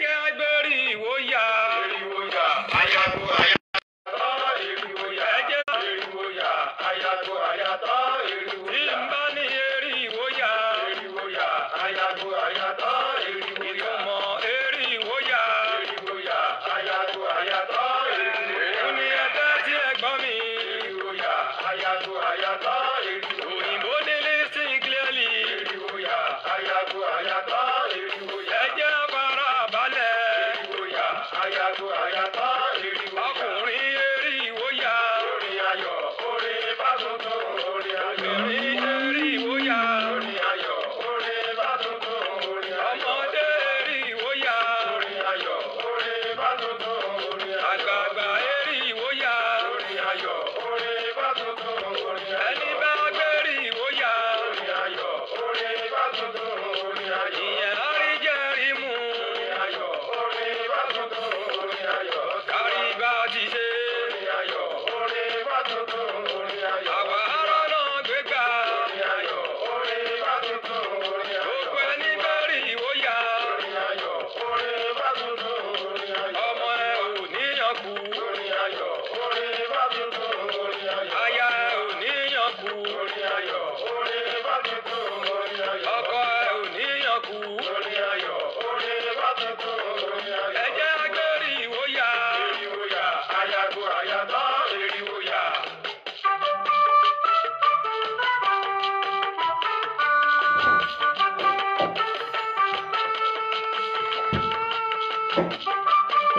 Jẹ́ agbérí ìwò yá. Eriwo ya, ayago ayatọ, eriwo ya. Ẹ jẹ́ Eriwo ya, ayago ayatọ, eriwo tí ya. n bá ní eré ìwò yá. Eriwo ya, ayago ayatọ, eriwo ya. Ìtumọ̀ eré ìwò yá. Eriwo ya, ayago ayatọ, eriwo ya. Òun ni ẹ tẹ́tí ẹ gbọ́ mi. Eriwo ya, ayago ayatọ, eriwo ya. Òyìnbó ní listen clearly. Eriwo ya, ayago ayatọ, eriwo ya. Ẹ jẹ́ fara balẹ̀. Eriwo ya, ayago ayatọ, eriwo ya. Ọkùnrin eré ìwò yá. Orin ayọ̀, orin bá tuntun, orin ayọ̀. Obìnrin eré ìwò yá. Orin ayọ̀, orin bá tuntun, orin ayọ̀. Ọmọdé eré ìwò yá. Orin ayọ̀, orin bá tuntun, orin ayọ̀. Àgbààgbà eré ìwò yá. Orin ayọ̀, orin bá tuntun, orin ayọ̀. Ẹni bá gbérí ìwò yá. Orin ayọ̀, orin bá tuntun, orin ayọ̀. Ìyẹn á rí jẹ́rìí mú. Orin ayọ̀, orin bá tuntun, orin ayọ̀. Kárí bá ti ṣe. Orin ayọ̀, orin bá tuntun, orin ayọ̀. Àwa ará náà gbégbá. Orin ayọ̀, orin bá tuntun, orin ayọ̀. Gbogbo ẹni gbérí ìwò yá. Orin ayọ̀, orin bá tuntun, orin ayọ̀. Ọmọ ẹ ò níyàn kú. Orin ayọ̀, orin bá tuntun, orin ayọ̀. Aya ẹ ò níyàn kú. Orin ayọ̀, orin bá tuntun, orin ayọ̀. Ọkọ ẹ ò níyàn kú. Orin ayọ̀, orin bá tuntun, orin ayọ̀. Ẹ jẹ́ agbérí ìwò yá. Eriwo ya, ayago ayatọ, eriwo ya.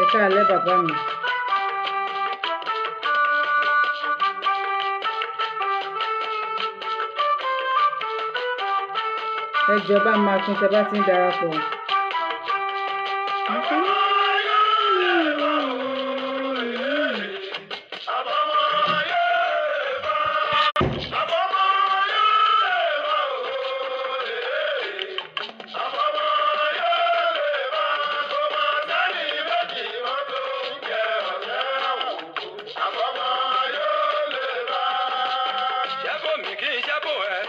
Ẹ káalẹ́ bàbá mi. Ẹ jọ̀ọ́ bá máa pín tẹ́ bá ti ń darapọ̀. Ṣẹ́bò mi kí n ṣẹ́bò ẹ.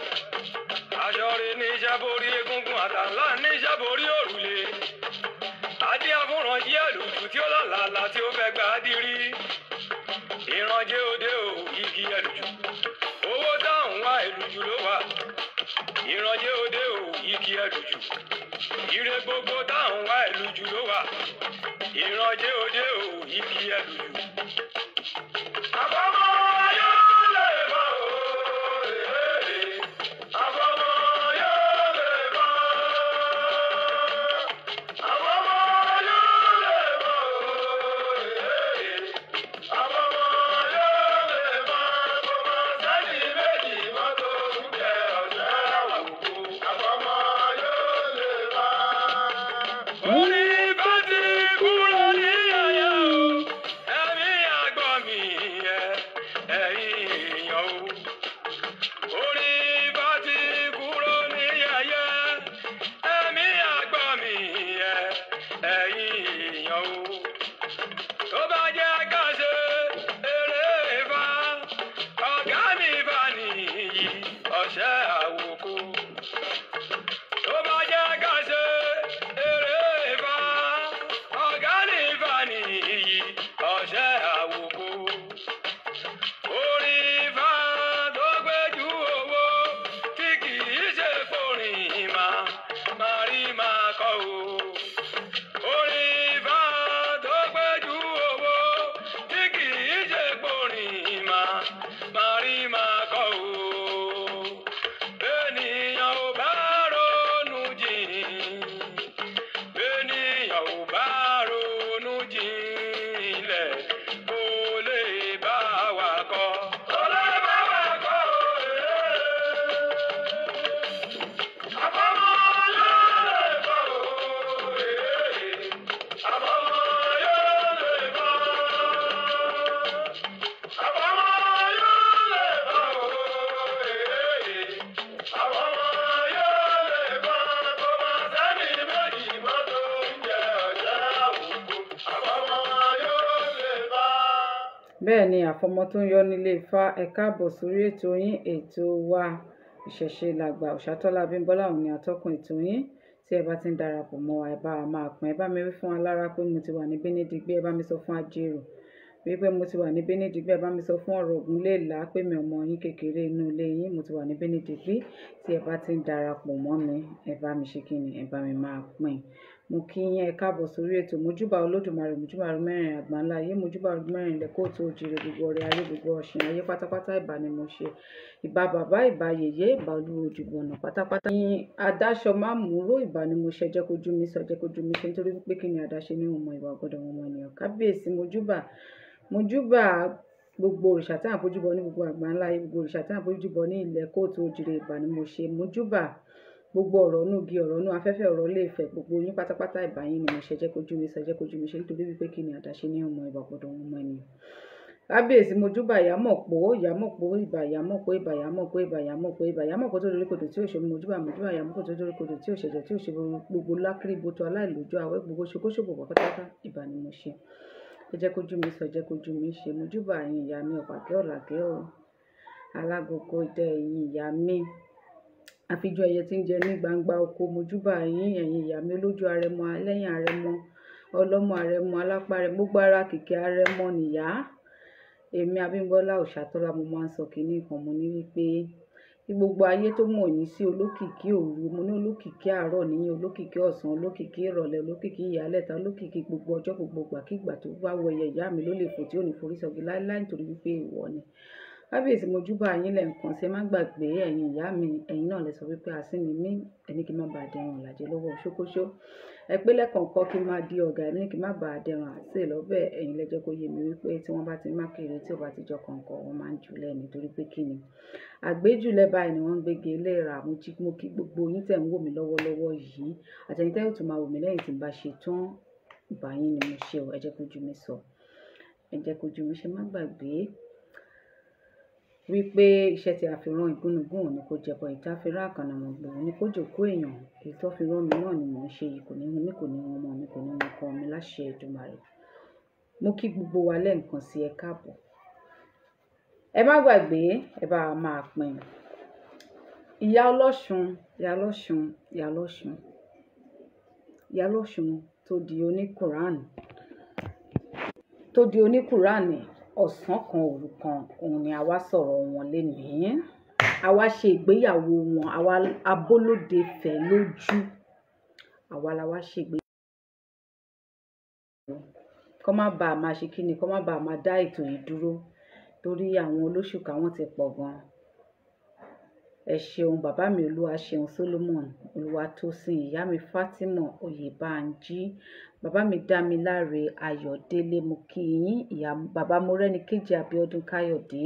Aṣọ rẹ̀ ní ṣẹ́bò rí egungun àtàlà ní ṣẹ́bò rí òrùlé. Adé afúnranjí àlùjù tí ó lálàlà tí ó fẹ́ gbà á dirí. Ìrànjẹ́ òde ò igi ẹlùjù. Owó táwọn wá ẹlùjù ló wà. Ìrànjẹ́ òde ò igi ẹlùjù. Ire gbogbo táwọn wá ẹlùjù ló wà. Ìrànjẹ́ òde ò igi ẹlùjù. Orí bá ti kúrò ní àyà o, ẹ̀mí àgbọ̀ mi ẹ̀ ẹ̀yìn èèyàn o. Orí bá ti kúrò ní àyà, ẹ̀mí àgbọ̀ mi ẹ̀ ẹ̀yìn èèyàn o. Tó bá jẹ́ ká ṣe eré Ifá, ọ̀gá mi bá nìyí ọ̀ṣẹ́ àwòkọ́. Tó bá jẹ́ ká ṣe eré Ifá, ọ̀gá ní Ifá nìyí ọ̀ṣẹ́ àwòkọ́. Orin Ifá tó gbẹ́jú owó tí kì í ṣe forin máa máa rí máa kọ́ o. Orin Ifá tó gbẹ́jú owó tí kì í ṣe forin máa máa rí máa kọ́ o. Bẹ́ẹ̀nìyàn ò bá ronú jìn, bẹ́ẹ̀nìyàn ò bá ronú jinlẹ̀, kò lè bá wa kọ́. Kò lè bá wa kọ́ Àfọmọ́ yóò lè bá o, àfọmọ́ yóò lè bá. Àfọmọ́ yóò lè bá o, àfọmọ́ yóò lè bá. Kò máa sẹ́ni méjì mọ́tò ń jẹ ọ̀jẹ́ àwòkù. Àfọmọ́ yóò lè bá. Bẹ́ẹ̀ ni àfọmọ́ tó ń yọ nílé Ifá. Ẹ káàbọ̀ sórí ètò yín, ètò wa, Ìṣẹ̀ṣe Làgbà. Òṣàtọ́lá Abímbọ́lá òun ni atọ́kùn ètò yín. Tí ẹ bá ti ń darapọ̀ mọ́ wa, ẹ bá wa máa pín. Ẹ bá mi wí fún alára pé mo ti wà ní Bénédígbé, ẹ bá mi sọ fún Ajérò wípé mo ti wà ní Bénédígbé, ẹ bá mi sọ fún ọ̀rọ̀ Ògúnléèlá pé mi ọmọ yín kékeré inú ilé yín, mo ti wà ní Bénédígbé. Tí ẹ bá ti ń darapọ̀ mọ́ mi, ẹ bá mi ṣe kíni, ẹ bá mi máa pín. Mo kí yín, ẹ káàbọ̀ sórí ètò. Mojúbà Olódùmarè, mojúbà mẹ́rin àgbáńlá ayé, mojúbà mẹ́rin ilẹ̀ kóòtù òjìrè, gbogbo ọrẹ ayé, gbogbo ọ̀sìn ayé pátápátá, ìbà ni mo ṣe. Ìbà bàbá, ìbà yèyé, ìbà olúwo òjìgbọ̀nà pátápátá. Ní adáṣọ má múró, ìbà ni mo ṣe, jẹ́ kojú mi sọ, jẹ́ kojú mi ṣe, nítorí wípé kí ni àdáṣe ní òun mọ ìwà gbọ́dọ̀ wọn mọ ènìyàn. Kábíyèsí, mojúbà, mojúbà gbogbo òrìṣà tí à ń fojúbọ ní gbogbo àgbáńlá ayé, gbogbo òrìṣà tí à ń fojúbọ ní ilẹ̀ kóòtù òjìrè, ìbà ni mo ṣe. Mojúbà gbogbo ọ̀rọ̀ inú igi, ọ̀rọ̀ inú afẹ́fẹ́, ọ̀rọ̀ ilé Ifẹ̀, gbogbo yín pátápátá, ìbà yín ni mo ṣe, jẹ́ kojú mi sọ, jẹ́ kojú mi ṣe, nítorí wípé kí ni àdáṣe ní òun mọ ìwà gbọ́dọ̀ wọn mọ ènìyàn. Kábíyèsí, mojúbà ìyámọ̀pó, ìyámọ̀pó, ìbà ìyámọ̀pó, ìbà ìyámọ̀pó, ìbà ìyámọ̀pó, ìbà ìyámọ̀pó tó dorí kodò tí ò ṣe, mojúbà, mojúbà ìyámọ̀pó tó dorí kodò tí ò ṣẹ̀jẹ̀ tí ò ṣe, gbogbo lákìrìbọ̀tò aláìlójú awẹ́, gbogbo ṣokóṣòbò pátápátá, ìbà ni mo ṣe. Ẹ jẹ́ kojú mi sọ, jẹ́ kojú mi ṣe. Mojúbà ẹ̀yin ìyá mi, ọ̀pàkẹ́ ọ̀làkẹ́ o, alágogo idẹ ẹ̀yin ìyá mi, àfijọ́ ẹyẹ tí ń jẹ ní gbangba oko. Mojúbà yín ẹ̀yin ìyá mi, olójú arẹmọ, ẹlẹ́yìn arẹmọ, ọlọ́mọ arẹmọ, alápá arẹmọ, gbogbo ara kìkì arẹmọ nìyá. Èmi Abímbọ́lá Òṣàtọ́lá, mo máa ń sọ kínní kan, mo ní wípé kí gbogbo ayé tó mọ̀ yín sí olókìkí òru, mo ní olókìkí àárọ̀ níyìn, olókìkí ọ̀sán, olókìkí ìrọ̀lẹ́, olókìkí ìyálẹ̀ta, olókìkí gbogbo ọjọ́, gbogbo ìgbàkígbà tó bá wọ ẹyẹ ìyá mi ló lè fò tí ò ní forí sọgi láéláé, nítorí wípé ìwọ ni. Kábíyèsí, mojúbà yín lẹ́ẹ̀kan sí, ẹ má gbàgbé ẹ̀yin ìyá mi, ẹ̀yin náà lẹ sọ wípé asín ni mí, ẹni kí n má bàa dẹrùn làjẹ́ lọ́wọ́ ṣókóṣó. Ẹ pé lẹ́ẹ̀kọ̀ọ̀kan kí n máa di ọ̀gá, ẹni kí n má bàa dẹrùn àti lọ́bẹ̀. Ẹ̀yin lẹ jẹ́ kó yé mi wípé tí wọ́n bá ti má kiri, tí ò bá ti jọ kọ̀ọ̀kan, wọ́n máa ń jùlẹ̀ nítorí pé kí ni àgbéjùlẹ̀ báyìí ni wọ́n ń gbégi eléra. Mo jí, mo kí gbogbo yín tẹ̀ ń wò mí lọ́wọ́lọ́wọ́ yìí, àtẹ̀yin tẹ́ yóò tún máa wò mí lẹ́yìn tí n bá ṣe tán. Ìbà yín ni mo ṣe o, ẹ jẹ́ kójú mi sọ, ẹ jẹ́ kójú mi ṣe. Má gbàgbé wípé iṣẹ́ tí a fi rán igúnnugún òun ni kó jẹbọ, èyí tí a fi rán àkànàmọ̀gbò òun ni kó jòkó èèyàn. Èyí tó fi rán mi náà ni mò ń ṣe yìí, kò ní hun mí, kò ní hun ọmọ mi, kò ní hun ọkọ mi láṣẹ Èdùmàrè. Mo kí gbogbo wa lẹ́ẹ̀kan sí, ẹ káàbọ̀. Ẹ má gbàgbé, ẹ bá wa máa pín. Ìyá Ọlọ́ṣun, ìyá Ọlọ́ṣun, ìyá Ọlọ́ṣun, ìyá Ọlọ́ṣun tó di oníkùránì, tó di oníkùránì ọ̀sán kan òru kan, òun ni a wá sọ̀rọ̀ wọn lénìí. A wá ṣe ìgbéyàwó wọn, àwa abólóde fẹ̀ lójú. Àwa la wá ṣe ìgbéyàwó. Kọ́ má bàa máa ṣe kíni, kọ́ má bàa máa dá ètò yìí dúró torí àwọn olóṣùkà wọn ti pọ̀ gan. Ẹ ṣeun bàbá mi, Olúwa ṣeun Solomon, Olúwatósìn, ìyá mi Fátímọ̀ Oyèbánjí, bàbá mi Dámiláre Ayọ̀délé, mo kí yín, ìyá bàbá Mọ́rẹ́níkejì Abíọ́dún Káyọ̀dé.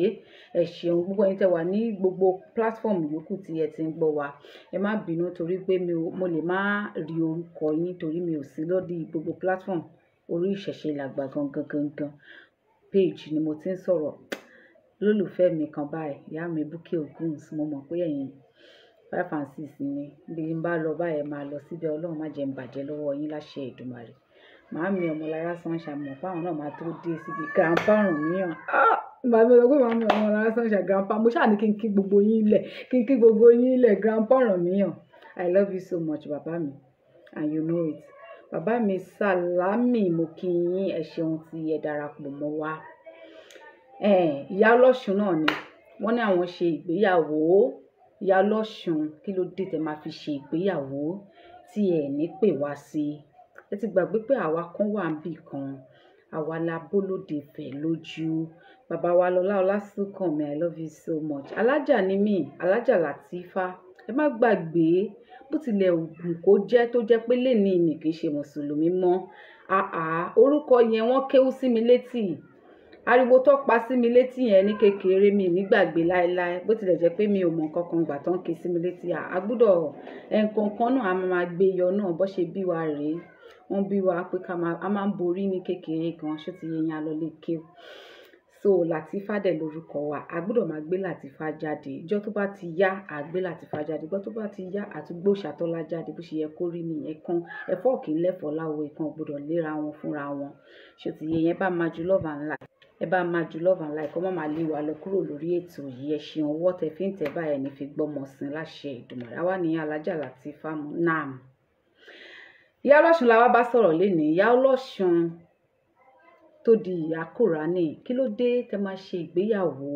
Ẹ ṣeun gbogbo ẹ̀yin tẹ́ wà ní gbogbo platform yòókù tí ẹ ti ń gbọ́ wa. Ẹ má bínú torí pé mi ò, mo lè má rí orúkọ yín torí mi ò sí lórí gbogbo platform. Orí ìṣẹ̀ṣe làgbà gangan gangan page ni mo ti ń sọ̀rọ̀. Lólùfẹ́ mi kan báyìí, ìyá mi Bukky Oguns, mo mọ̀ pé ẹ̀yin 5 and 6 ni. Bí n bá lọ báyìí, ẹ máa lọ síbẹ̀. Ọlọ́run má jẹ́ n bàjẹ́ lọ́wọ́ yín láṣẹ Èdùmàrè. Màámi Ọmọlára Sunshine, mọ̀ pé àwọn náà máa tó dé síbi grandpa Ọ̀rànmíyàn. Ah! Màámi sọ pé màámi Ọmọlára Sunshine, grandpa, mo ṣáà ní kí n kí gbogbo yín lẹ̀, kí n kí gbogbo yín lẹ̀, grandpa Ọ̀rànmíyàn. I love you so much, bàbá mi, and you know it. Bàbá mi Sàlámì, mo kí yín, ẹ ṣeun tí ẹ darapọ̀ mọ́ wa. Ìyá Ọlọ́ṣun náà ni wọ́n ní àwọn ṣe ìgbéyàwó. Ìyá Ọlọ́ṣun, kí ló dé tẹ máa fi ṣe ìgbéyàwó tí ẹ ní pè wá sí? Ẹ ti gbàgbé pé àwa kan wà níbì kan, àwa la bólóde fẹ̀ lójú. Bàbá wa Lọlá Ọlásùnkànmí, I love you so much. Alájà ni mí, Alájà Làtífá. Ẹ má gbàgbé, bó tilẹ̀ wù kó jẹ́ tó jẹ́ pé lénìí mi kì í ṣe mùsùlùmí mọ́. Àà, orúkọ yẹn wọ́n kéwú sí mi létí. Ariwo tó pa sí mi létí yẹn ní kékeré mi ní gbàgbé láéláé. Bó tilẹ̀ jẹ́ pé mi ò mọ̀ nǹkan kan gbà tó ń ké sí mi létí. A gbọdọ̀ ẹnìkan kan náà a máa gbé yọ náà bó ṣe bí wa rèé. Wọ́n bí wa pé ká máa, a máa ń borí ní kékeré gan, ṣó ti yé yín, a lọ lé kéwú. So Làtífá dẹ̀ lórúkọ wa. A gbọdọ̀ máa gbé Làtífá jáde. Ijọ́ tó bá ti yá, a gbé Làtífá jáde. Ijọ́ tó bá ti yá, a tún gbé Òṣàtọ́lá jáde. Bó ṣe yẹ kó rí nìyẹn kan. Ẹ̀fọ́ ò kí ń lẹ́fọ̀ọ́ láwo, ìkan ò gbọdọ̀ léra wọn fúnra wọn. Ṣó ti yé yẹn? Ẹ bá máa ju love and like. Ẹ bá máa ju love and like. Kọ́ má máa lé wa lọ kúrò lórí ètò yìí. Ẹ ṣeun ọwọ́ tẹ fi ń tẹ̀ báyìí ní fi gbọ́mọ sin láṣẹ Èdùmàrè. Àwa ní Alájà Làtífá mu. Naam. Ìyá Ọlọ́ṣun la wá bá sọ̀rọ̀ lénìí. Ìyá Ọlọ́ṣun tó di ìyá Kùránì, kí ló dé tẹ máa ṣe ìgbéyàwó,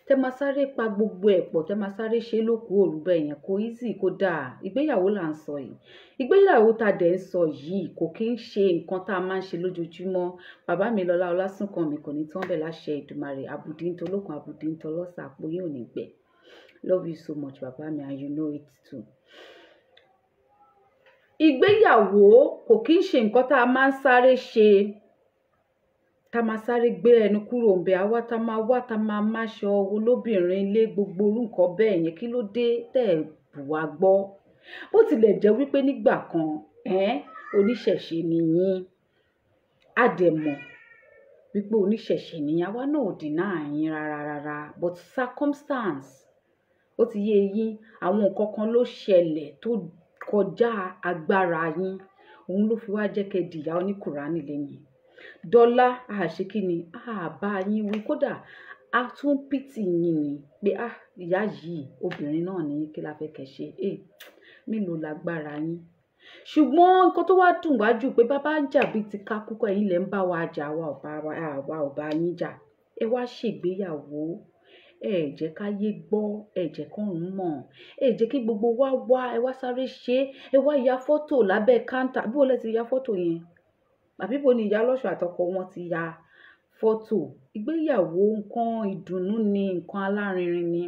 tẹ máa sáré pa gbogbo ẹ̀ pọ̀, tẹ máa sáré ṣe lókùú òru bẹ́ẹ̀ yẹn? Kò easy, kò dáa. Ìgbéyàwó là ń sọ yìí. Ìgbéyàwó tá a dẹ̀ ń sọ yìí kò kí ń ṣe nǹkan tá a máa ń ṣe lójoojúmọ́. Bàbá mi Lọlá Ọlásùnkànmí kò ní tán bẹ́ẹ̀ láṣẹ Èdùmàrè. Àbùdí ń tolókun, àbùdí ń tọlọ́sà, àpò yín ò ní gbẹ. Love you so much, bàbá mi, and you know it too. Ìgbéyàwó kò kí ń ṣe nǹkan tá a máa ń sáré ṣe, tá a máa sáré gbé ẹnu kúrò ńbẹ̀, àwa tá a máa wá tá a máa máṣọ olóbìnrin lé gbogbo orú nǹkan bẹ́ẹ̀ yẹn. Kí ló dé tẹ́ ẹ̀ bù wá gbọ́? Bó tilẹ̀ jẹ́ wípé nígbà kan oníṣẹ̀ṣe ni yín, a dẹ̀ mọ̀ wípé oníṣẹ̀ṣe ni yín, àwa náà ò deny yín rárá rárá, but circumstance, ó ti yé yín, àwọn nǹkan kan ló ṣẹlẹ̀ tó kọjá agbára yín, òun ló fi wá jẹ́ kẹ́ dìyà oníkùránì lẹ́yìn. Dọ́là àṣekínni àbá yín wí, kódà a tún pìtì yín ni pé ah, ìyá yìí obìnrin náà ní kí la fẹ́ kẹ́ ṣe, mélòó lágbára yín. Ṣùgbọ́n nǹkan tó wá dùn wá jù pé bàbá ń jà bíi ti kákúkọ, ẹ̀yin lẹ ń bá wa jà, àwa ò bá yín jà. Ẹ wá ṣègbéyàwó, ẹ jẹ́ káyé gbọ́, ẹ jẹ́ kọ́run mọ̀, ẹ jẹ́ kí gbogbo wa wá, ẹ wá sáré ṣe, ẹ wá ya fọ́tò lábẹ́ káńtà. Bí wo lẹ ti ya fọ́tò yẹn? Àbí bo ni Ìyá Ọlọ́ṣun àtọkọ wọn ti ya fọ́tò? Ìgbéyàwó nǹkan ìdùnnú ni, nǹkan alárinrin ni.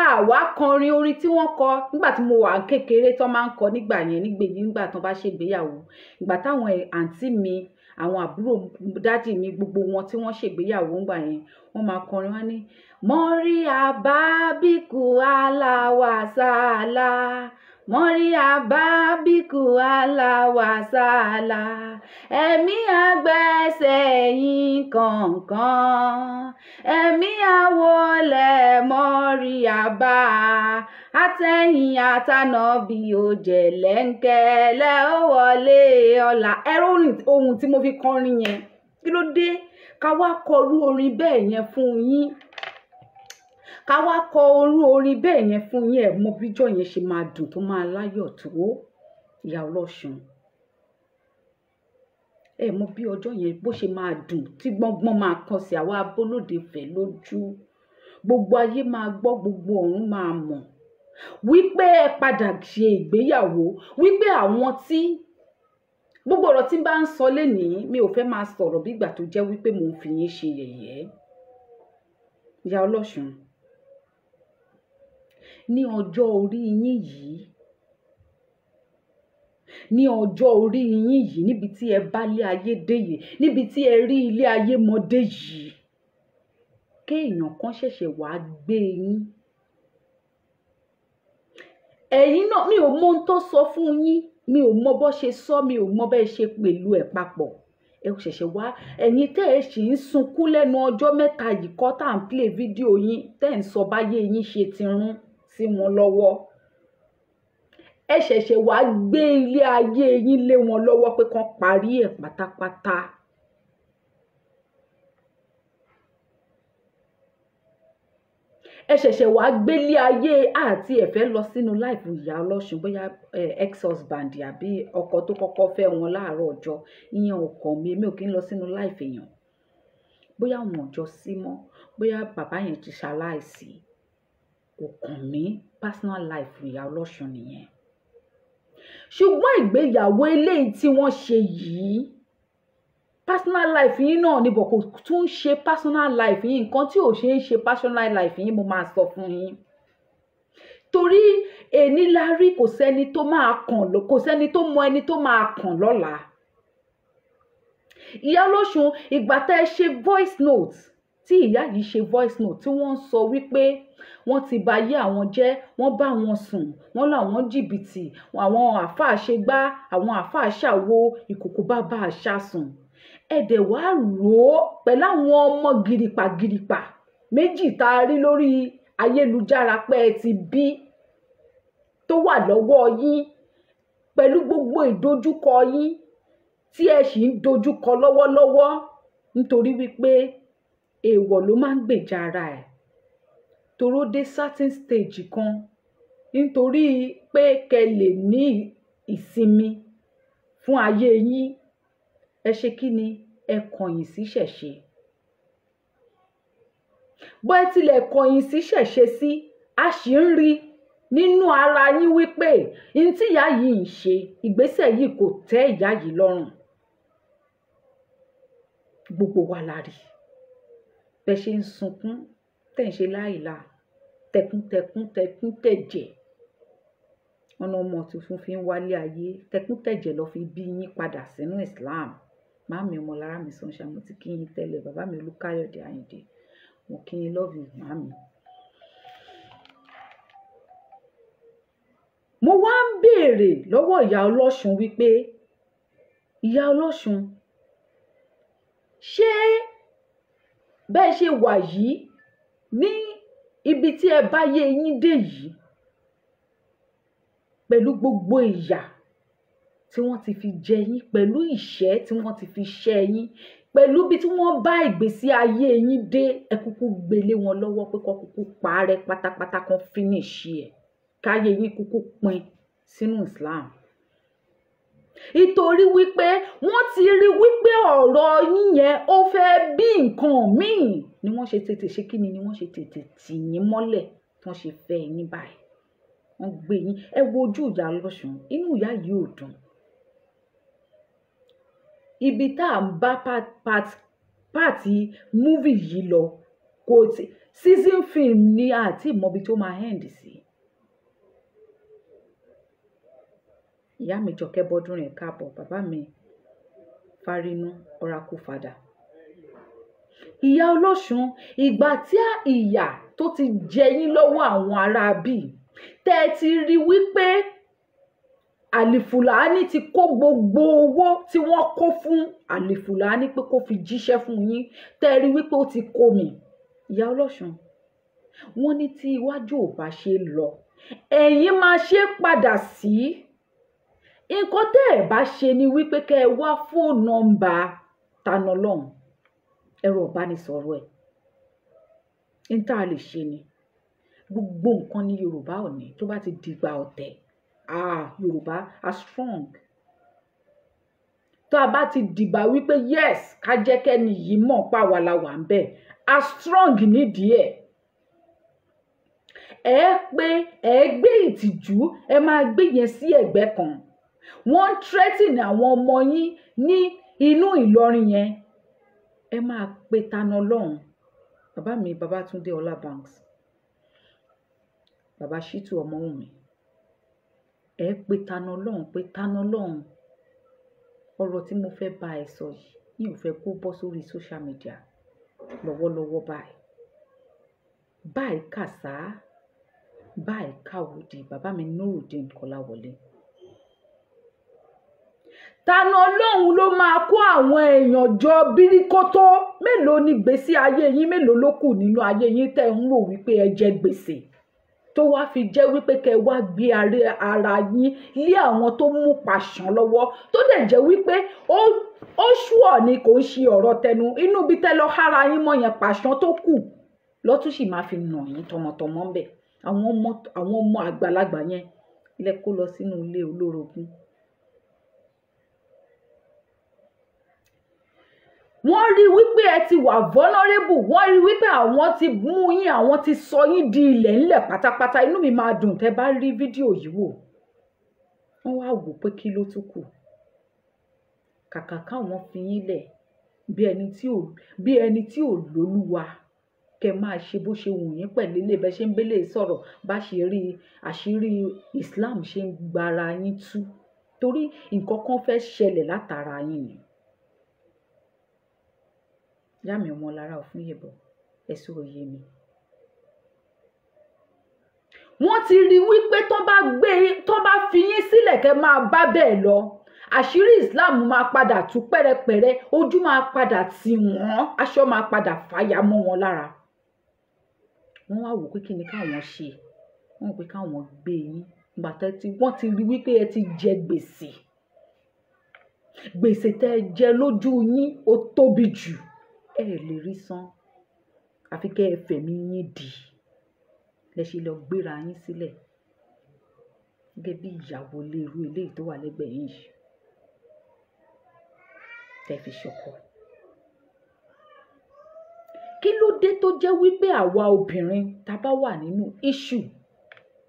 Àwa kọrin orin tí wọ́n kọ nígbà tí mo wà kékeré tán máa ń kọ nígbà yẹn, nígbà tán bá ṣègbéyàwó, ìgbà táwọn àǹtí mi, àwọn àbúrò dádì mi, gbogbo wọn tí wọ́n ṣègbéyàwó ńgbà yẹn, wọ́n máa kọrin wá ní mọ́rí àbábíkù aláwàsálà, mọ́rí àbábíkù aláwàsálà, ẹ̀mí àgbẹ̀sẹ̀ yín kọ̀ọ̀kan, ẹ̀mí àwọlẹ̀ mọ́rí àbá, àtẹ̀yìn àtànàbí òjẹ̀lẹ̀ńkẹ́lẹ́ ó wọlé ọ̀la. Ẹ̀rọ ohun tí mo fi kọrin yẹn, kí ló dé ká wá kọrú orin bẹ́ẹ̀ yẹn fún yín? Ká wá kọ orú orin bẹ́ẹ̀ yẹn fún yín, ẹ̀ mọ bíjọ́ yẹn ṣe máa dùn tó máa láyọ̀ tó. Ìyá Ọlọ́ṣun, ẹ mọ bí ọjọ́ yẹn bó ṣe máa dùn tí gbọ́ngbọ́n máa kan sí àwa abólóde fẹ̀ lójú. Gbogbo ayé máa gbọ́, gbogbo ọ̀run máa mọ̀ wípé ẹ padà ṣe ìgbéyàwó, wípé àwọn tí gbogbo ọ̀rọ̀ tí n bá ń sọ lénìí, mi ò fẹ́ máa sọ̀rọ̀ bí ìgbà tó jẹ́ wípé mò ń fi yín ṣe yẹ̀yẹ́. Ìyá Ọlọ́ṣun, ní ọjọ́ orí yín yìí, ní ọjọ́ orí yín yìí, níbi tí ẹ bá lé ayé dé yìí, níbi tí ẹ rí ilé ayé mọ dé yìí, kéèyàn kan ṣẹ̀ṣẹ̀ wá gbé yín. Ẹ̀yin náà, mi ò mọ ohun tó sọ fún yín, mi ò mọ bó ṣe sọ, mi ò mọ bẹ́ẹ̀ ṣe pẹ̀lú ẹ̀ papọ̀. Ẹ ṣẹ̀ṣẹ̀ wá, ẹ̀yin tẹ́ ẹ sì ń sunkún lẹ́nu ọjọ́ mẹ́ta yìí kọ́ tá à ń play fídíò yín, tẹ́ ẹ̀ ń sọ báyé yín ṣe ti rún sí wọn lọ́wọ́. Ẹ ṣẹ̀ṣẹ̀ wá gbé ilé ayé yín lé wọn lọ́wọ́ pé kán parí ẹ̀ pátápátá. Ẹ ṣẹ̀ṣẹ̀ wá gbélé ayé àti ẹ fẹ́ lọ sínú láìfù Ìyá Ọlọ́ṣun, bóyá ex-husband àbí ọkọ tó kọ́kọ́ fẹ́ wọn láàárọ̀ ọjọ́, ìyẹn ò kàn mí, èmi ò kí ń lọ sínú láìfù èèyàn. Bóyá wọn ò jọ sí mọ́, bóyá bàbá yẹn ti ṣaláìsí, kò kàn mí, personal life Ìyá Ọlọ́ṣun nìyẹn. Ṣùgbọ́n ìgbéyàwó eléyìí tí wọ́n ṣe yìí, personal life yín náà ni, bọ̀ kò tún ṣe personal life yín. Nǹkan tí ò ṣe ń ṣe personal life yín mo máa sọ fún yín. Torí èní la rí, kò sẹ́ni tó máa kàn, kò sẹ́ni tó mọ ẹni tó máa kàn lọ́la. Ìyá Ọlọ́ṣun, ìgbà tẹ́ ẹ ṣe voice note, tí ìyá yìí ṣe voice note tí wọ́n ń sọ wípé wọ́n ti ba ayé àwọn jẹ́, wọ́n bá wọn sùn, wọ́n làwọn jìbìtì, àwọn àáfàá ṣe gbá, àwọn àáfàá ṣàwo, ìkòkò bàbá àṣà sùn. Ẹ dẹ̀ wá rò ó pẹ̀lú àwọn ọmọ gìrìpàgìrìpà méjì tá a rí lórí ayélujára pé ẹ ti bí tó wà lọ́wọ́ yín, pẹ̀lú gbogbo ìdojúkọ yín tí ẹ sì ń dojúkọ lọ́wọ́lọ́wọ́, nítorí wípé èèwọ̀ ló máa ń gbèjà ara ẹ̀. Toró dé certain stage kan, nítorí pé kẹ́ lè ní ìsinmi fún ayé yín, ẹ ṣe kí ni, ẹ kọ̀yìn sí ṣẹ̀ṣe. Bó ẹ tilẹ̀ kọ̀yìn sí ṣẹ̀ṣe sí, a sì ń rí nínú ara yín wípé n tí ìyá yìí ń ṣe, ìgbésẹ̀ yìí kò tẹ́ ìyá yìí lọ́rùn. Gbogbo wa la rí bẹ́ ṣe ń sunkún, tẹ̀ ń ṣe láìla, tẹkúntẹkún tẹkún tẹ̀jẹ̀. Ọ̀nà ọmọ tuntun fi ń wálé ayé, tẹkúntẹ̀jẹ̀ lọ fi bí yín padà sínú Islam. Màámi Ọmọlára mi Sunshine, mo ti kí yín tẹ́lẹ̀. Bàbá mi Olúkáyọ̀dé Àyìndé, mo kí yín, love you màámi. Mo wá ń béèrè lọ́wọ́ ìyá Ọlọ́ṣun wípé, ìyá Ọlọ́ṣun, ṣé bẹ́ẹ̀ ṣe wà yìí ní ibi tí ẹ bá yé yín dé yìí, pẹ̀lú gbogbo ìyà tí wọ́n ti fi jẹ yín, pẹ̀lú ìṣẹ́ tí wọ́n ti fi ṣẹ́ yín, pẹ̀lú bí tí wọ́n bá ìgbésí ayé yín dé, ẹ kúkú gbélé wọn lọ́wọ́ pé kó kúkú parẹ́ pátápátá, kan finish ẹ̀, káyé yín kúkú pin sínú Islam. Ìtorí wípé wọ́n ti rí wípé ọ̀rọ̀ yín yẹn ó fẹ́ bí nǹkan míì ni wọ́n ṣe tètè ṣe kíni, ni wọ́n ṣe tètè tì yín mọ́lẹ̀ tí wọ́n ṣe fẹ́ yín báyìí. Wọ́n gbé yín, ẹ wo ojú ìyá Ọlọ́ṣun, inú ìyá yìí ò dùn. Ibi tá à ń bá pàtì múvì yìí lọ, kò tí season film ni àti ìmọ̀bi tó máa end sí. Ìyá mi Jọkẹ́ Bọ́dúnrin káàbọ̀, bàbá mi Fárínú Oracle Father. Ìyá Ọlọ́ṣun, ìgbà tí ìyà tó ti jẹ yín lọ́wọ́ àwọn ará bí, tẹ́ ẹ ti rí wípé Àlìfùlání ti kó gbogbo owó tí wọ́n kó fún Àlìfùlání pé kó fi jíṣẹ́ fún yín, tẹ́ ẹ rí wípé ó ti kó mi. Ìyá Ọlọ́ṣun, wọ́n ní tí iwájú ò bá ṣe lọ, ẹ̀yin máa ṣe padà sí. Nǹkan tẹ́ ẹ̀ bá ṣe ni wípé kẹ́ ẹ wá fóònù nọ́mbà Tani Olohun, ẹ̀rọ ìbánisọ̀rọ̀ ẹ̀. N tá a lè ṣe ni gbogbo nǹkan ní Yorùbá ò ní tó bá ti dìgbà ọ̀tẹ̀. Ah, Yorùbá are strong. Tó a bá ti dìgbà wípé yes, ká jẹ́ kẹ́ni yìí mọ̀ pa wà la wà ń bẹ̀, a strong nídìí ẹ̀. Ẹ pé ẹ gbé ìtìjú, ẹ máa gbé yẹn sí ẹ̀gbẹ́ kan. Wọ́n ń threaten àwọn ọmọ yín ní inú Ìlọrin yẹn. Ẹ máa pe Tani Olohun. Bàbá mi Babátúndé Ọlá Banks, bàbá Ṣítù Ọmọ́wùnmí, ẹ pe Tani Olohun pé Tani Olohun, ọ̀rọ̀ tí mo fẹ́ bá ẹ sọ yìí, mi ò fẹ́ kó bọ́ sórí social media lọ́wọ́lọ́wọ́ báyìí. Báyìí kàsá, báyìí káwòdì. Bàbá mi Nurudeen Kọ́láwọlé. Tani Olohun ló máa kó àwọn èèyàn jọ bíríkótó. Mélòó ni gbèsè ayé yín, mélòó ló kù nínú ayé yín tẹ́ ń rò wípé ẹ jẹ gbèsè, tó wá fi jẹ́ wípé kẹ́ wá gbé ara yín lé àwọn tó mú pàṣán lọ́wọ́, tó dẹ̀ jẹ́ wípé ó ṣùọ̀ ni, kò ń ṣe ọ̀rọ̀ tẹnu. Inú bí tẹ́ lọ hára yín mọ́ yẹn, pàṣán tó kù lọ́tún sì máa fi nà yín tọmọtọmọ ń bẹ̀. Àwọn ọmọ àgbàlagbà yẹn lẹ kó lọ sínú ilé olórogún. Wọ́n rí wípé ẹ ti wà vulnerable, wọ́n rí wípé àwọn ti mú yín, àwọn ti sọ yín di ilẹ̀ ńlẹ̀ pátápátá. Inú mi máa dùn tẹ́ bá rí fídíò yìí wò. Wọ́n wá wò pé kí ló tún kù. Kàkà káwọn fi yín lẹ̀ bí ẹni tí ò lólúwa, kẹ́ máa ṣe bó ṣe wù yín pẹ̀lú ilé bẹ́ẹ̀ ṣe ń bẹ́lẹ̀ sọ̀rọ̀, bá ṣe rí àṣírí Islam ṣe ń gbára yín tú, torí nǹkan kan fẹ́ ṣẹlẹ̀ látara yín ni. Ìyá mi Ọmọlára Òfúnyèbọ̀, ẹ̀sùn òye mi. Wọ́n ti rí wípé tó bá fi yín sílẹ̀ kẹ́ máa bá bẹ́ẹ̀ lọ, àṣírí Islam máa padà tú pẹ́rẹpẹ̀rẹ, ojú máa padà tì wọ́n, aṣọ máa padà fàya mọ́ wọn lára. Wọ́n wá wò pé kí ni káwọn ṣe. Wọ́n wò pé káwọn gbé yín. Ìgbà tí wọ́n ti rí wípé ẹ ti jẹ gbèsè, gbèsè tẹ́ ẹ jẹ lójú yín ó tóbi jù, ẹ lè rí san, àfi kẹ́ ẹ fẹ̀mí yín dì. Lẹ ṣe lọ gbéra yín sílẹ̀ Gẹ́gẹ́ bí ìyàwó ilé irú eléyìí tó wà lẹ́gbẹ̀ẹ́ yín yìí, tẹ́ fi ṣọkọ. Kí ló dé tó jẹ́ wípé àwa obìnrin tá bá wà nínú issue,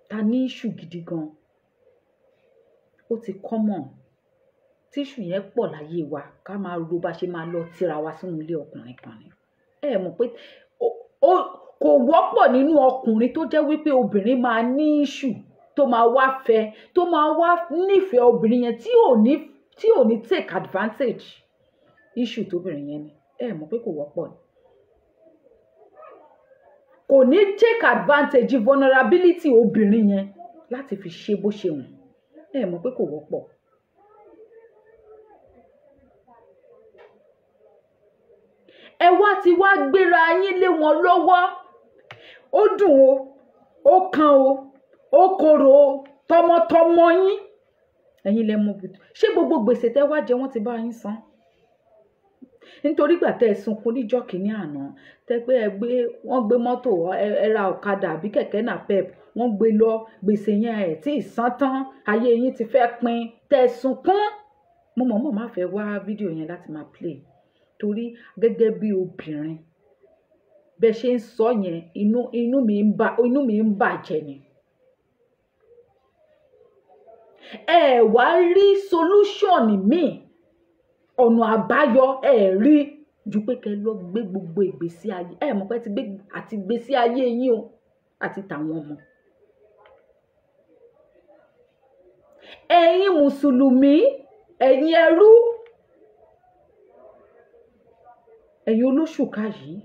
ta ní issue gidi gan, ó ti common tí issue yẹn pọ̀ láyé wa ká máa ro bá ṣe máa lọ tira wa sínú ilé ọkùnrin kan ni. Ẹ mọ̀ pé kò wọ́pọ̀ nínú ọkùnrin tó jẹ́ wípé obìnrin máa ní issue tó máa wá fẹ́, tó máa wá nífẹ̀ẹ́ obìnrin yẹn tí ò ní take advantage issue tóbìnrin yẹn ni. Ẹ mọ̀ pé kò wọ́pọ̀ ni. Kò ní take advantage vulnerability obìnrin yẹn láti fi ṣe bó ṣe wù. Ẹ mọ̀ pé kò wọ́pọ̀. Ẹ wá ti wá gbéra yín lé wọn lọ́wọ́. Ó dùn o, ó kan o, ó korò o, tọmọtọmọ yín. Ẹ̀yin lẹ mọ̀ bùtù. Ṣé gbogbo gbèsè tẹ́ wá jẹ wọ́n ti bá yín san? Nítorí ìgbà tẹ́ ẹ sunkún níjọ́ kìíní àná, tẹ́ pé ẹ gbé, wọ́n gbé mọ́tò, ẹ ra ọ̀kadà àbí kẹ̀kẹ́ napep, wọ́n gbé lọ, gbèsè yẹn ẹ̀ tí ì san tán, ayé yín ti fẹ́ pin, tẹ́ ẹ sunkún. Mo mọ̀ọ́mọ̀ má fẹ́ wá fídíò yẹn láti máa play. Torí gẹ́gẹ́ bí obìnrin, bẹ́ ṣe ń sọ yẹn, inú mi ń bàjẹ́ ni. Ẹ wá rí solution míì, ọ̀nà àbáyọ ẹ rí ju pé kẹ́ lọ gbé gbogbo ìgbésí ayé. Ẹ mọ̀ pé ti gbé àti ìgbésí ayé yín o àti tàwọn ọmọ. Ẹ̀yin Mùsùlùmí, ẹ̀yin ẹrú, ẹ̀yin olóṣùká yìí,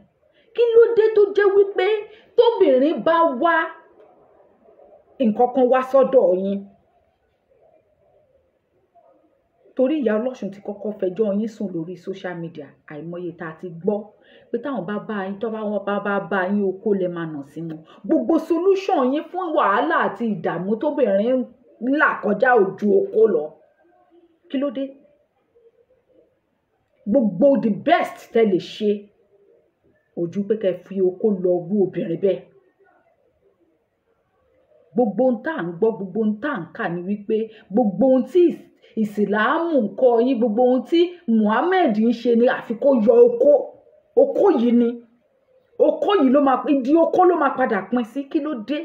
kí ló dé tó jẹ́ wípé tóbìnrin bá wá nǹkan kan wá sọ́dọ̀ yín? Torí ìyá ọlọ́ṣun ti kọ́kọ́ fẹjọ́ yín sùn lórí social media, àìmọye tá a ti gbọ́ pé táwọn bá bá yín, tó bá wọn bá bá bá yín, okó lẹ máa nà sí wọn. Gbogbo solution yín fún wàhálà àti ìdààmú tóbìnrin ń là kọjá ojú okó lọ. Kí ló dé? Gbogbo the best tẹ́ lè ṣe ojú pé kẹ́ fi okó lọ rú obìnrin bẹ́ẹ̀. Gbogbo ohun tá à ń gbọ́, gbogbo ohun tá à ń kà ní wípé gbogbo ohun tí Ìsìláàmù ń kọ́ yín, gbogbo ohun tí Muhammed ń ṣe ni àfi kó yọ okó. Okó yìí ni, okó yìí ló máa, ìdí okó ló máa padà pín sí. Kí ló dé?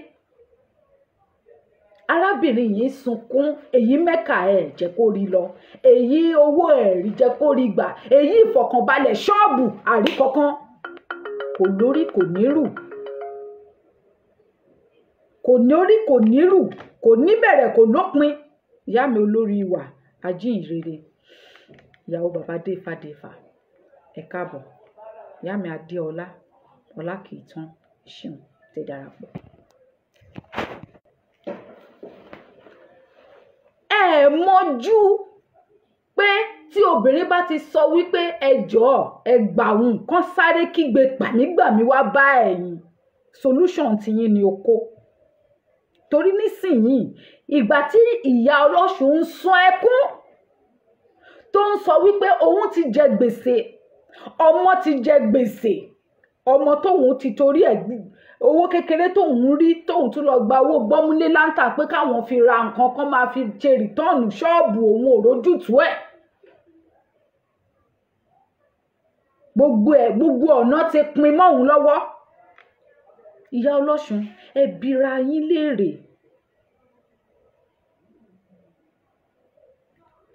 Arábìnrin yìí ń sunkún, èyí Mẹ́kà ẹ̀ jẹ́ kó rí lọ, èyí owó ẹ̀ rí jẹ́ kó rí gbà, èyí ìfọ̀kànbalẹ̀ ṣọ́ọ̀bù àrí kankan. Kò lórí kò nírù, kò lórí kò nírù, kò níbẹ̀rẹ̀ kò lópin. Ìyá mi olórí ìwà ajíhìnrere, ìyàwó bàbá Défà Défà, ẹ káàbọ̀. Ìyá mi Adéọlá, ọlá kìí tán, ṣeun tẹ́ darapọ̀. Ẹ mọ̀jú pé tí obìnrin bá ti sọ wípé ẹ jọ̀ọ́ ẹ gbà òun kan sáré kígbe gbàmígbàmí wá bá ẹ̀yin, solution tiyín ni okó. Torí nísìnyìí, ìgbà tí ìyá ọlọ́ṣun ń sun ẹkún tó ń sọ wípé òun ti jẹ gbèsè, ọmọ ti jẹ gbèsè, ọmọ tóun ti torí ẹ̀ owó kékeré tóun rí tóun tún lọ gba owó gbọ́múlé láńtà pé káwọn fi ra nǹkan kan máa fi ṣe rìtọ́ọ̀nù ṣọ́ọ̀bù òun ò rójútùú ẹ̀. Gbogbo ẹ̀ gbogbo ọ̀nà ti pin mọ́ òun lọ́wọ́. Ìyá ọlọ́ṣun, ẹ bira yín léèrè.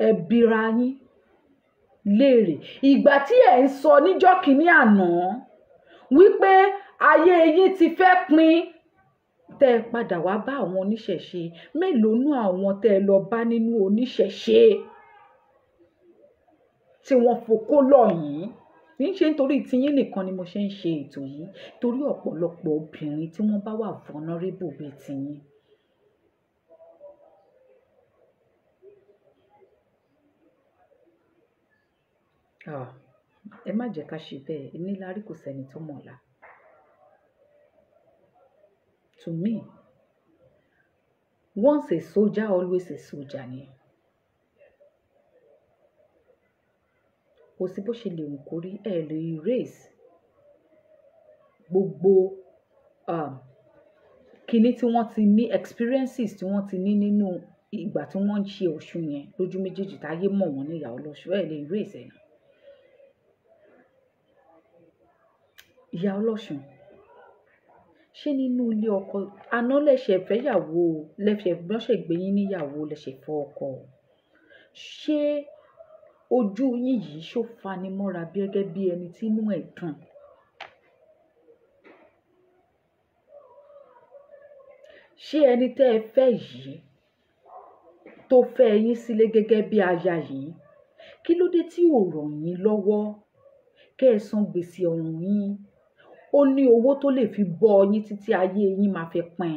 Ẹ bira yín léèrè. Ìgbà tí ẹ̀ ń sọ níjọ́ kìíní àná wípé ayé yín ti fẹ́ pin, tẹ́ ẹ padà wá bá àwọn oníṣẹ̀ṣe, mélòó nú àwọn tẹ́ ẹ lọ bá nínú oníṣẹ̀ṣe tí wọ́n fokó lọ̀ yín? Kì í ṣe nítorí tiyín nìkan ni mo ṣe ń ṣe ètò yìí, torí ọ̀pọ̀lọpọ̀ obìnrin tí wọ́n bá wà vulnerable bíi tiyín. Ẹ má jẹ́ ká ṣe bẹ́ẹ̀, níláárí kò sẹ́ni tó mọ̀ ọ̀la. To me, once a soldier, always a soldier ni. Kò sí bó ṣe lè wù kó rí, ẹ lè erase gbogbo kinní tí wọ́n ti ní, experiences tí wọ́n ti ní nínú ìgbà tí wọ́n ń ṣe Ọ̀ṣun yẹn lójú méjèèjì táyé mọ̀ wọ́n ní ìyá ọlọ́ṣun. Ẹ̀ lè erase ẹ̀ náà. Ìyá ọlọ́ṣun, ṣé nínú ilé ọkọ àná lẹ̀ṣẹ̀ fẹ́yàwó, lẹ̀ṣẹ̀ lọ́ṣẹ̀ gbé yín níyàwó, lẹ̀ṣẹ̀ fọ́ ọkọ? Ṣé ojú yín yìí ṣó fanimọ́ra bí gẹ́gẹ́ bí ẹni tí inú ẹ̀ dùn? Ṣé ẹni tẹ́ ẹ fẹ́ yìí tó fẹ́ yín sílé gẹ́gẹ́ bí aya yìí, kí ló dé tí ò ràn yín lọ́wọ́ kẹ́ ẹ san gbèsè ọ̀run yín? Ó ní owó tó lè fi bọ́ yín títí ayé yín máa fi pín,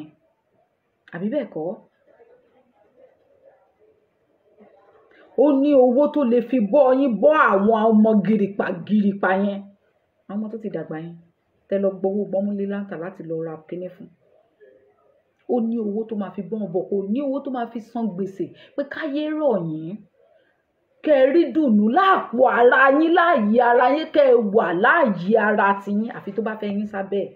àbí bẹ́ẹ̀ kọ́? Ó ní owó tó lè fi bọ́ yín, bọ́ àwọn ọmọ gìrìpà gìrìpà yẹn, àwọn ọmọ tó ti dàgbà yẹn tẹ́ lọ gbowó gbọ́múlé láǹtà láti lọ ra kíní fún. Ó ní owó tó máa fi bọ́ wọn bọ̀, kò ní owó tó máa fi san gbèsè pé káyé rọ̀ yín, kẹ́ ẹ rí dùnú láàpò ara yín, láàyè ara yín, kẹ́ ẹ wà láàyè ara tiyín. Àfi tó bá fẹ́ yín sábẹ́ ẹ̀,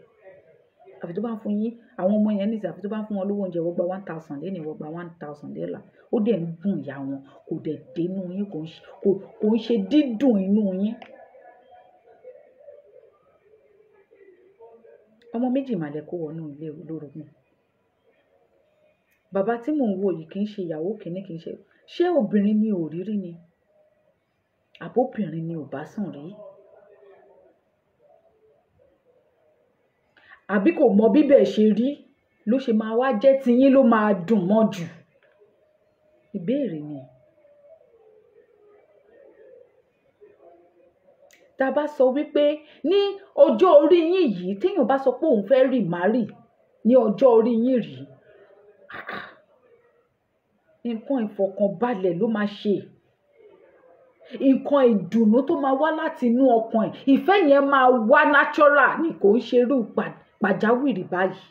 àfi tó bá ń fún yín àwọn ọmọ yẹn nísìnyí, àfi tó bá ń fún wọn lówó oúnjẹ, wọ́n gba 1000 lẹ́nu, wọ́n gba 1000 lẹ́la. Ó dẹ̀ ń dùn ìyá wọn, kò dẹ̀ dénú yín, kò ń ṣe dídùn inú yín. Ọmọ méjì mà lẹ kó wọnú ilé olórogún. Bàbá tí mò ń wò yìí kì í ṣe ìyàwó kìíní, kì í ṣe, ṣé obìnrin ni ò rí rí ni? Àbóbìnrin ni ò bá sùn rí? Àbí kò mọ bíbẹ̀ ṣe rí ló ṣe máa wá jẹ́ tiyín ló máa dùn mọ́ jù? Ìbéèrè ni. Tá a bá sọ wípé ní ọjọ́ orí yín yìí, téèyàn bá sọ pé òun fẹ́ rì márì ní ọjọ́ orí yín rí, nǹkan ìfọ̀kànbalẹ̀ ló máa ṣe, nǹkan ìdùnnú tó máa wá láti inú ọkàn ẹ̀, ìfẹ́ yẹn máa wá natural ni, kò ń ṣerú pàjáwìrì báyìí.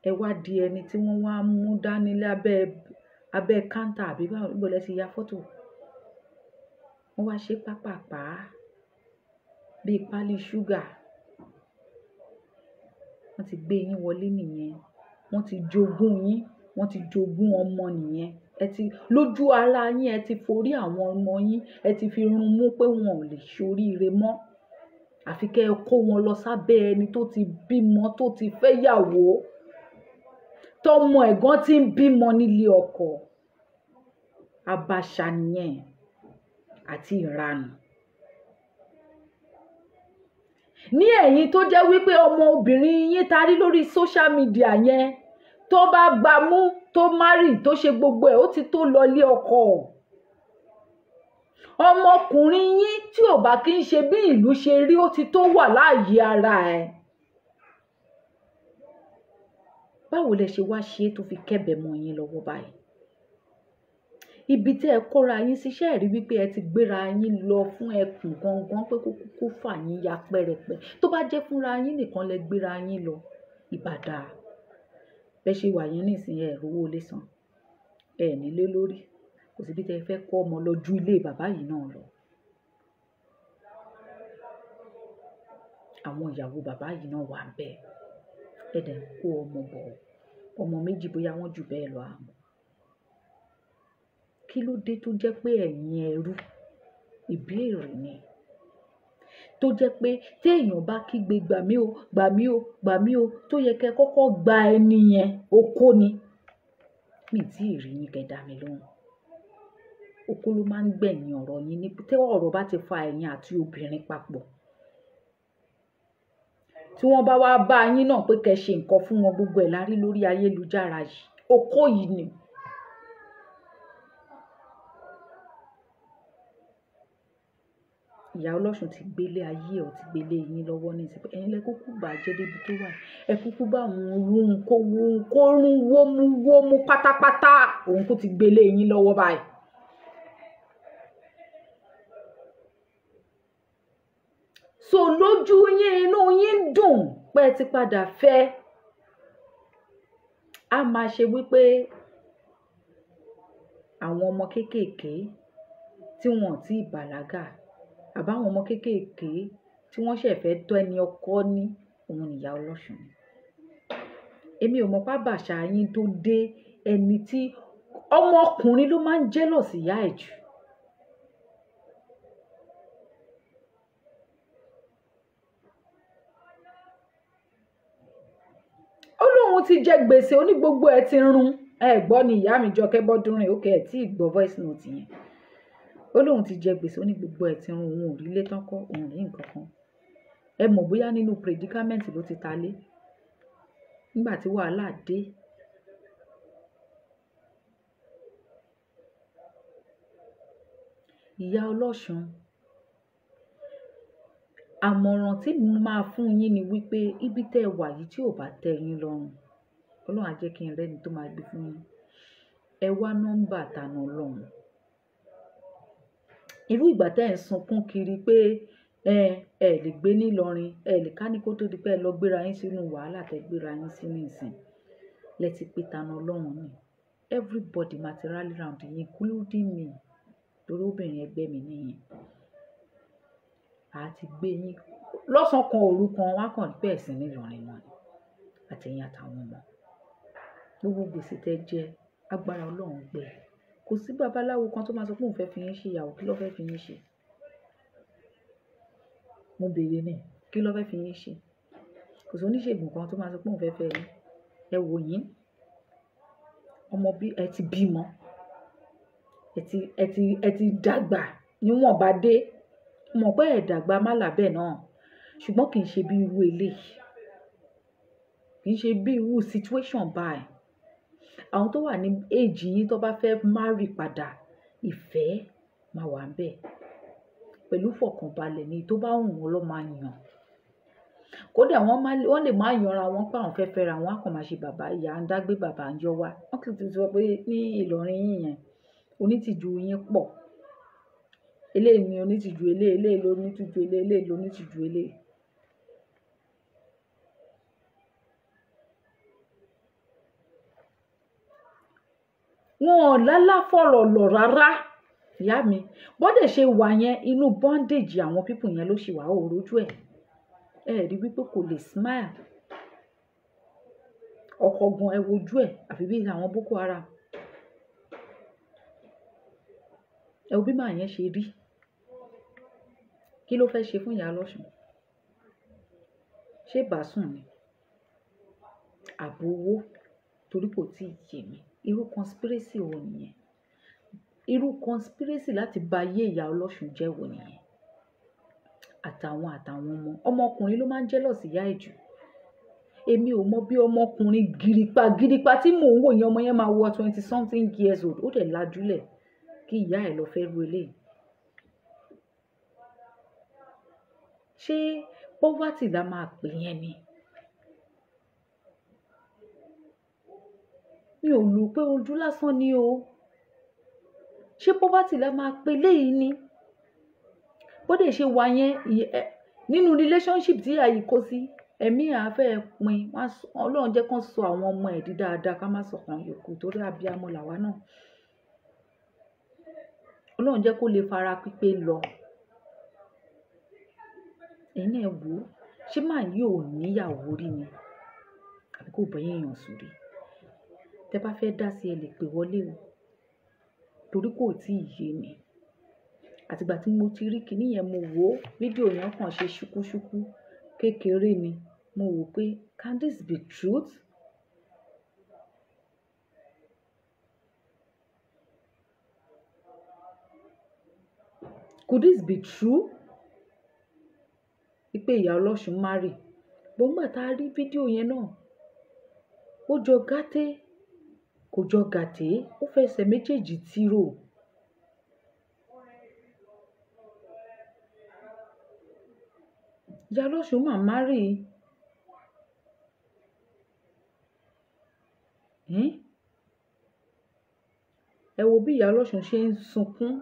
Ẹ wá di ẹni tí wọ́n wá mú dání lábẹ́ abẹ́ káńtà, àbí báwo níbo lẹ ti ya fọ́tò? Wọ́n wá ṣe pápàpá bíi pálí ṣúgà. Wọ́n ti gbé yín wọlé nìyẹn, wọ́n ti jogún yín, wọ́n ti jogún ọmọ nìyẹn. Ẹ ti lójú ara yín, ẹ ti forí àwọn ọmọ yín, ẹ ti fi run mú pé wọn ò lè ṣoríire mọ́. Àfi kẹ́ ẹ kó wọn lọ sábẹ́ ẹni tó ti bímọ, tó ti fẹ́yàwó, tọmọ ẹ̀gbọ́n ti ń bímọ nílé ọkọ. Àbàṣà nìyẹn àti ìranù. Ní ẹ̀yin tó jẹ́ wípé ọmọ obìnrin yín ta rí lórí social media yẹn, tó bá gbámú, tó márì, tó ṣe gbogbo ẹ̀, ó ti tó lọ ilé ọkọ. Ọmọkùnrin yín tí ò bá kí ń ṣe bí ìlú ṣe rí, ó ti tó wà láàyè ara ẹ̀. Báwo lẹ ṣe wá ṣe é tó fi kẹ́bẹ̀ mọ́ yín lọ́wọ́ báyìí? Ibi tí ẹ kóra yín sí, ṣé ẹ rí wípé ẹ ti gbéra yín lọ fún ẹkùn gangan pé kó kúkú fà yín ya pẹ́rẹpẹ? Tó bá jẹ́ fúnra yín nìkan lẹ gbéra yín lọ, ìbá dáa. Bẹ́ ṣe wà yín nísìnyí, ẹ rówó ilé san, ẹ nílé lórí, kò sí bí tẹ fẹ́ kó ọmọ lọ ju ilé bàbá yìí náà lọ. Àwọn ìyàwó bàbá yìí náà wà bẹ́ẹ̀. Ẹ dẹ̀ ń kó ọmọ bọ̀, ọmọ méjì bóyá wọ́n jù bẹ́ẹ̀ lọ àmọ́. Kí ló dé tó jẹ́ pé ẹ̀yin ẹrú? Ìbéèrè ni. Tó jẹ́ pé tí èèyàn bá kígbe gbà mí o, gbà mí o, gbà mí o, tó yẹ kẹ́ kọ́kọ́ gba ẹni yẹn, okó ni. Mi tí ì rí yín kẹ́ dá mi lóhùn. Okó ló máa ń gbẹ̀yìn ọ̀rọ̀ yín ní tí ọ̀rọ̀ bá ti fa ẹ̀yin àti obìnrin papọ̀. Tí wọ́n bá wá bá yín náà pé kẹ́ ṣe nǹkan fún wọn, gbogbo ẹ̀ la rí lórí ayélujára yìí. Okó yìí ni. Ìyá ọlọ́ṣun ti gbélé ayé ẹ̀, ó ti gbélé yín lọ́wọ́ ní ìsìn pé ẹ̀yin lẹ kúkú bàjẹ́ débi tó wà. Ẹ kúkú bá òun rún kó rún kó rún wómú wómú pátápátá. Òun kú ti gbélé yín lọ́wọ́ báyìí. So lójú yín, inú yín dùn pé ẹ ti padà fẹ́. A máa ṣe wípé àwọn ọmọ kéékèèké tí wọn ò tí ì bàlágà, àbáwọn ọmọ kéékèèké tí wọ́n ṣẹ̀ fẹ́ tọ́ ẹni ọkọ ní, òun ni ìyá ọlọ́ṣun ni. Èmi ò mọ̀ pé àbàṣà yín tó dé, ẹni tí ọmọkùnrin ló máa ń jealous ìyá ẹ̀ jù. Ó lóun ti jẹ gbèsè, ó ní gbogbo ẹ̀ ti run. Ẹ gbọ́ ni ìyá mi Jọkẹ́ Bọ́dúnrìn, ó kẹ́ ẹ̀ tí ì gbọ́ voice note yẹn. Ó lóun ti jẹ gbèsè, ó ní gbogbo ẹ̀ ti run, òun ò rí ilé tán kọ́, òun ò rí nǹkan kan. Ẹ mọ̀ bóyá nínú predicament ló ti ta lé nígbà tí wàhálà dé. Ìyá Ọlọ́ṣun, àmọ̀ràn tí mo máa fún yín ni wípé ibi tẹ́ ẹ wà yìí tí ò bá tẹ́ yín lọ́rùn, Ọlọ́run á jẹ́ kí n rẹ́ni tó máa gbé fún yín. Ẹ wá nọ́mbà Tani Olohun. Irú ìgbà tẹ́ ẹ̀ ń sunkún kiri pé ẹ lè gbé ní Ìlọrin, ẹ lè ká ní kó tó di pé ẹ lọ gbéra yín sínú wàhálà tẹ́ gbéra yín sí nísìn. Lẹ ti pé Tani Olohun ni. Everybody máa ti rally round yín, including me, torí obìnrin ẹgbẹ́ mi nìyẹn. A ti gbé yín lọ́sàn-án kan òru kan, wọ́n á kàn rí pé ẹ̀sìn ní Ìlọrin mọ́ ni, àtẹ̀yìn àtàwọn ọmọ. Gbogbo gbèsè tẹ́ jẹ, agbára Ọlọ́run gbẹ. Kò sí babaláwo kan tó máa sọ pé òun fẹ́ fi yín ṣe ìyàwó, kí ló fẹ́ fi yín ṣe? Mo béèrè ni, kí ló fẹ́ fi yín ṣe? Kò sí oníṣègùn kan tó máa sọ pé òun fẹ́ fẹ́ yín. Ẹ wò yín, ọmọ bí ẹ ti bímọ, ẹ ti dàgbà níwọ̀nba dé. Mo mọ̀ pé ẹ dàgbà má là bẹ́ẹ̀ náà, ṣùgbọ́n kì í ṣe bí irú eléyìí, kì í ṣe bí irú situation báyìí. Àwọn tó wà ní age yín tó bá fẹ́ marry padà, ìfẹ́ máa wà níbẹ̀ pẹ̀lú fọkànbalẹ̀ ni, tó bá wù wọ́n ló máa yàn. Kódà wọ́n lè máa yanra wọn pé àwọn fẹ́ fẹ́ra wọn, á kàn máa ṣe bàbá ìyá ń dágbé bàbá ń yọ wá. Wọ́n kì í ti sọ pé ní Ìlọrin yín yẹn, onítìjú yín pọ̀. Eléyìí ni onítìjú eléyìí, eléyìí ló onítìjú eléyìí, eléyìí ló onítìjú eléyìí. Wọn ò lálá fọ̀rọ̀ lọ̀ rárá. Ìyá mi, bọ́dẹ̀ ṣe wà yẹn, inú bondage àwọn people yẹn ló ṣì wà, ó rojú ẹ̀. Ẹ rí wípé kò lè smile. Ọkọ gan ẹ wojú ẹ̀, àfi bí àwọn Boko Haram. Ẹ wo bí màá yẹn ṣe rí. Kí ló fẹ́ ṣe fún ìyá Ọlọ́ṣun? Ṣé ìbásùn ni? Àbò owó, torí kò tíì yé mi. Irú conspiracy wo nìyẹn? Irú conspiracy láti ba ayé ìyá Ọlọ́ṣun jẹ́ wo nìyẹn? Àtàwọn ọmọ. Ọmọkùnrin ló máa ń jealous ìyá ẹ̀ jù. Èmi ò mọ̀ bí ọmọkùnrin gìrìpá gìrìpá tí mò ń wò yẹn, ọmọ yẹn máa wọ 20 something years old, ó dẹ̀ lajúlẹ̀ kí ìyá ẹ̀ lọ fẹ́ rú eléyìí. Ṣé poverty la máa pè yẹn ni? Mi ò lù pé ojú lásán ni o. Ṣé poverty la máa pè léyìí ni? Bódè ṣe wà yẹn, nínú relationship tí ìyá yìí kó sí, ẹ̀mí à fẹ́ pin. Ọlọ́run jẹ́ kán sọ àwọn ọmọ ẹ̀ di dáadáa, ká má sọ kan yòókù torí abiyamọ làwa náà. Ọlọ́run jẹ́ kó lè fara pípé lọ. Ẹ̀yin náà wò ó, ṣé màá yìí ò níyàwó rí ni? Àbí kò bá èèyàn sùn rí? Tẹ bá fẹ́ dá sí ẹ lè pè wọlé o, torí kò tíì yé mi. Àtìgbà tí mo ti rí kíní yẹn, mo wò ó, fídíò yẹn kàn ṣe ṣúkúṣúkú kékeré ni. Mo wò pé can this be truth? Could this be true? Wípé ìyá Ọlọ́ṣun marry. But nígbà tá a rí fídíò yẹn náà, ó jọ gàtè, kò jọ gàtè, ó fẹsẹ̀ méjèèjì tiro. Ìyá Ọlọ́ṣun máa marry. Ẹ wo bí ìyá Ọlọ́ṣun ṣe ń sunkún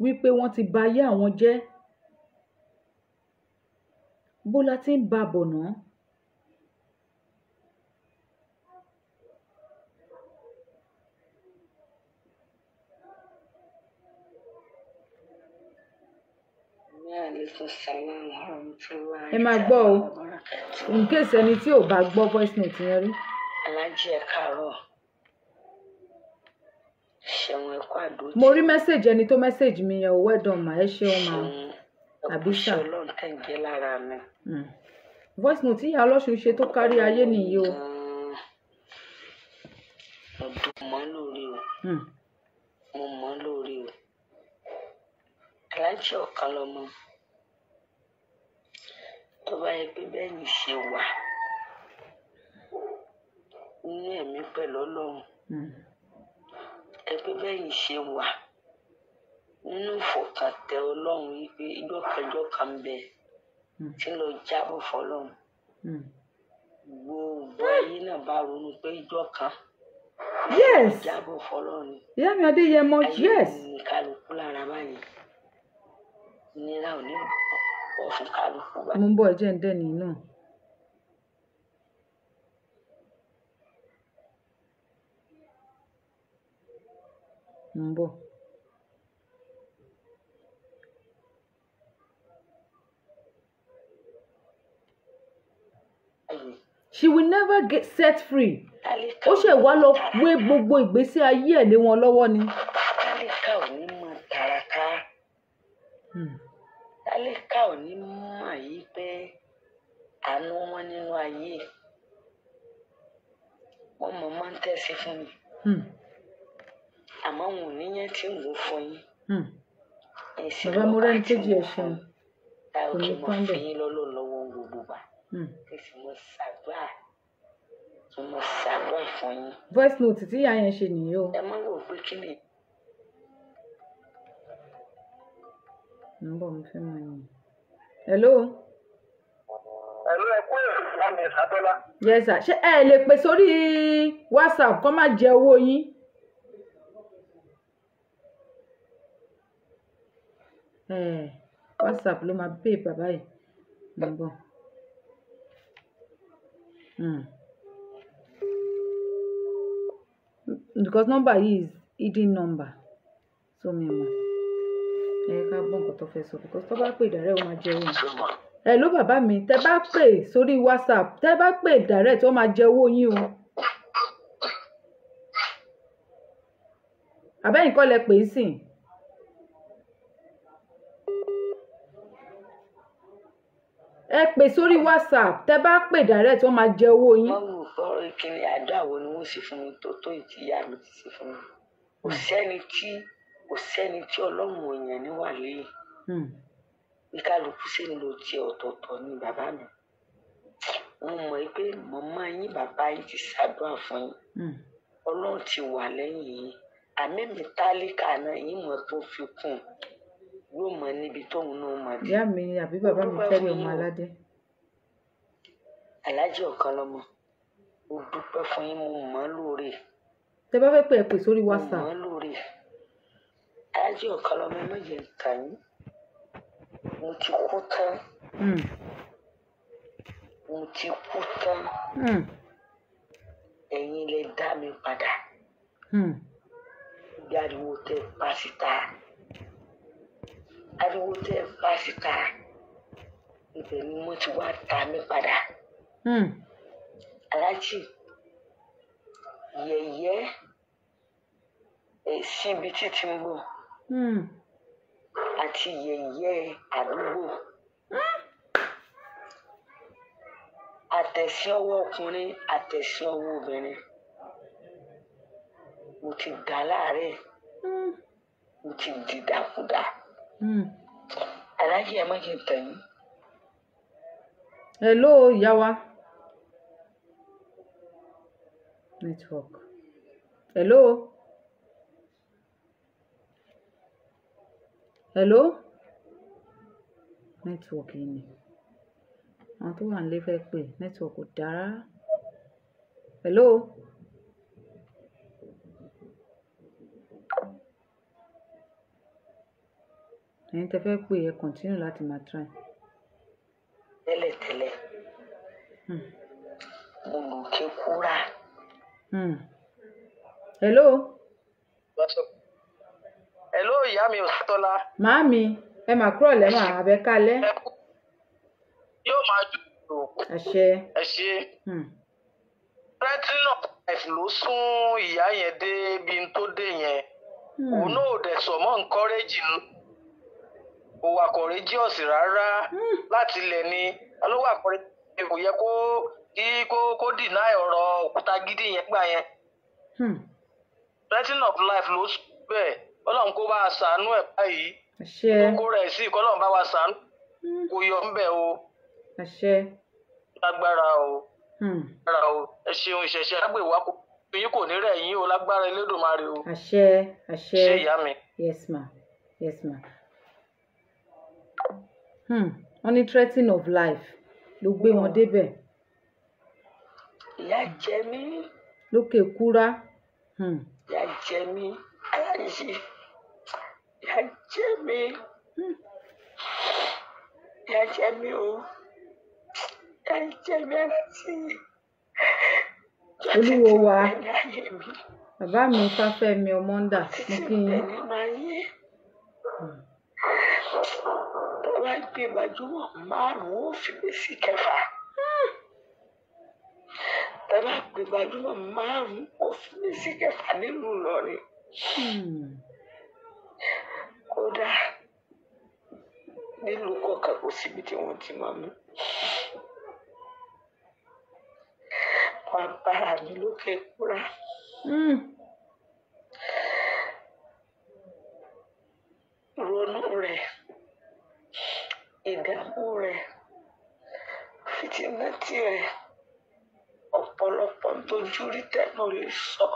wípé wọ́n ti ba ayé àwọn jẹ́. Bó la ti ń ba bọ̀ náà? Aleykum salaam wa rahmatullahi Ẹ máa gbọ́ o. wa barakatuh. In case ẹni tí ò bá gbọ́ voice note yẹn rí. Alájí, ẹ káàárọ̀. Ṣeun, ẹ kú àdó. Mo rí message ẹni tó message mi yẹn o. Well done ma, ẹ ṣeun ma. Ṣeun, ẹ kú Àbí sà? iṣẹ́ Ọlọ́run tẹ̀ ń jẹ́ lára mi. Voice note tí ìyá ọlọ́ṣun ṣe tó kárí ayé nìyí o. Gan-an. Mo dùn mọ́ lórí o. Mo mọ́ lórí o. Alájí ọ̀kan lọ́mọ. Tó bá yẹ pé bẹ́ẹ̀ ni ṣe wà nínú ẹ̀mí pẹ̀lú Ọlọ́run. Ẹ pé bẹ́ẹ̀ ni ṣe wà nínú ìfọkàntẹ Ọlọ́run yìí pé ijọ́kanjọ́kan ń bẹ tí ń lọ jábọ̀ fọlọ́run. Gbogbo ayé náà bá ronú pé ijọ́ kan jábọ̀ fọlọ́run ni. Ìyá mi Adéyẹmọ. Ayé ò ní kálukú lára báyìí, ìnira ò ní pọ̀ fún kálukú báyìí. Mo ń bọ̀, ẹ jẹ́ ń dẹ́ni náà. Mo ń bọ̀. Báyìí. She will never get set free. Tálíkà Ó ò ṣe ní wá lọ tàràkà. wé gbogbo ìgbésí ayé ẹ̀ lé wọn lọ́wọ́ ni. Tálíkà ò ní mọ tàràkà. Tálíkà ò ní mọ̀ yìí pé àánú wọn nínú ayé wọn mọ̀ máa ń tẹ̀sí fún mi, àmọ́ wọn ò níyẹn tí ń wò fún yín. Ẹ sì Bàbá lọ́kàn Mọ́rẹ́níkejì, tí ń ẹ wò fún ṣeun. yín. Táwọn Kò kì ní í mọ tán fi bẹ̀. yín lọ́lọ́ lọ́wọ́ gbogbo gbà, kí sì mọ ṣàdúrà, kí mọ ṣàdúrà fún yín. Voice note tí ìyá yẹn ṣe nìyí o. Ẹ má rò pé kí ni. Mo ń bọ̀, mo fẹ́ mọ ẹ̀yìn. Hello. Ẹ̀rọ ẹ̀kú èrò lámì ìsádọ́lá. Yes sir. Ṣé ẹ lè pè sórí WhatsApp kó má jẹ owó yín? Eh, WhatsApp ló máa pè bàbá yìí. Mo ń bọ̀. Because number yìí is hidden number. So mi mọ̀. Ẹ ká gbọ́ nǹkan tó fẹ́ sọ because tó bá pè direct, ó máa jẹ owó yín. Hello bàbá mi, tẹ bá pè sórí WhatsApp, tẹ bá pè direct, ó máa jẹ owó yín o. Àbẹ́yìn kọ́ lẹ pè é sìn. Ẹ pè sórí WhatsApp, tẹ bá pè direct, ó máa jẹ owó yín. Wọ́n rò pé ọ̀rọ̀ ìkíni àdúrà wo ni wọ́n sì fún mi tó tó ìtìyà mi ti ṣe fún mi. Kò sẹ́ni tí Ọlọ́run ò yàn ní wà lẹ́yìn. Bí kálukú ṣe ń lo tiẹ̀ ọ̀tọ̀ọ̀tọ̀ ni bàbá mi. Mo mọ̀ pé màmá yín, bàbá yín ti ṣàdúrà fún yín. Ọlọ́run ti wà lẹ́yìn yín. Àmì mi tálíkà náà yín mọ̀ tó fi kún un. Yóò mọ níbi tóun náà mọ̀ dé. Ìyá mi àbí bàbá mi Dúpẹ́ fẹ́rẹ̀ fún ọmọ yín o. aládé. Aláàjì ọ̀kan lọ́mọ. Mo dúpẹ́ fún yín, mo mọ̀ ọ́ lóore. Tẹ bá fẹ́ pè, ẹ pè sórí Mo WhatsApp. mọ̀ ọ́ lóore. Aláàjì ọ̀kan lọ́mọ, ẹ má jẹ́ n tàn yín. Mo ti kú tán. Mo ti kú tán. Ẹ̀yin lẹ dá mi padà. Bí ariwo tẹ pa síta. Ariwo tẹ pa síta. Ibẹ̀ ni wọ́n ti wá ta mi padà. Aláàjì, yẹ̀yẹ́ ẹ̀ síbi títí ń bọ̀ àti yẹ̀yẹ́ àdúgbò. Àtẹ̀sí ọwọ́ ọkùnrin, àtẹ̀sí ọwọ́ obìnrin. Mo ti dà láàárẹ̀. Mo ti dìdàkudà. Aláàjì, ẹ má jẹ́ n tàn yín. Hello ìyá wa. Network. Hello. Hello. Network yìí ni. Àwọn tó wà nílé fẹ́ pè, network kò dára. Hello. Ẹ̀yin tẹ fẹ́ pè, ẹ continue láti máa try. Tẹ́lẹ̀tẹ́lẹ̀, mo lò ké kúrà. Hello. Hello ìyá mi Òsítọ́lá. Màámi. Ẹ mà kúrò lẹ́mọ̀ àbẹ́kálẹ́. Yóò máa dùn. Àṣẹ. Ẹ ṣe. Threatening of life ló sún ìyá yẹn dé ibi tó dé yẹn. Òun náà ò dẹ̀ sọ mọ́ encourage nù. Kò wà courageous rárá láti ilẹ̀ ni. Ló wà courageous, kò yẹ kó kí kó deny ọ̀rọ̀ òkúta gidi yẹn gbà yẹn. Threatening of life ló sún bẹ́ẹ̀. Ọlọ́run kó bá a ṣàánú ẹ̀ báyìí. Àṣẹ. Kókó rẹ̀ sí kọ́lọ́run bá wa ṣàánú. Kò yọ ń bẹ̀ o. Àṣẹ. Lágbára o. Lágbára o. Ẹ ṣeun, ìṣẹ̀ṣẹ̀ àgbèwá kò yín kò ní rẹ̀ yín o, lágbára Elédùmarè o. Àṣẹ, àṣẹ. Ṣé ìyá mi. Yes ma, yes ma. Wọ́n ní threatening of life ló gbé wọn débẹ̀. Ìyà jẹ mí. Lókè kúrá. Ìyà jẹ mí aláìsí, ìyà jẹ mí, ìyà jẹ mí o, ìyà jẹ mí aláìsí. Olúwo wa, bàbá mi Fáfẹ́mi Ọmọńdà, mo kí yín. Nínú ayé tó bá gbé gbajúmọ̀ márùn-ún, ó fi mí sí kẹfà. Tó bá gbé gbajúmọ̀ márùn-ún, ó fi mí sí kẹfà nílùú Ìlọrin. Kódà nílùú kọ̀ọ̀kan, kò síbi tí wọ́n ti mọ̀ mí. Wọ́n bára mi lókè kúrá. Ronú rẹ̀, ìdààmú rẹ̀, fìtínátì rẹ̀, ọ̀pọ̀lọpọ̀ tójú rí tẹ́nu lè sọ,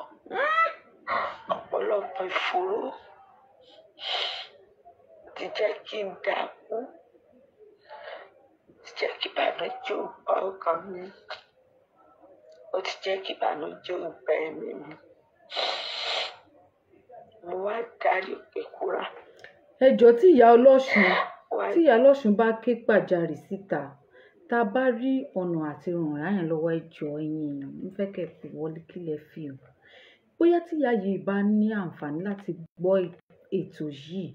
ọ̀pọ̀lọpọ̀ ìfòòró ti jẹ́ kí n dààmú, ti jẹ́ kí ìbànújẹ́ ó gba ọkàn mi, ó ti jẹ́ kí ìbànújẹ́ ó gba ẹ̀mí mi. Mo wá darí òkè kúrá. Ẹ jọ̀ọ́, tí ìyá ọlọ́ṣun bá ké gbàjarè síta, tá a bá rí ọ̀nà àti ràn yẹn lọ́wọ́, ẹ jọ̀ọ́, ẹ̀yin èèyàn, mo fẹ́ kẹ́ ẹ pè wọlé. Kí lẹ fi o bóyá tí ìyá yìí bá ní àǹfààní láti gbọ́ ètò yìí,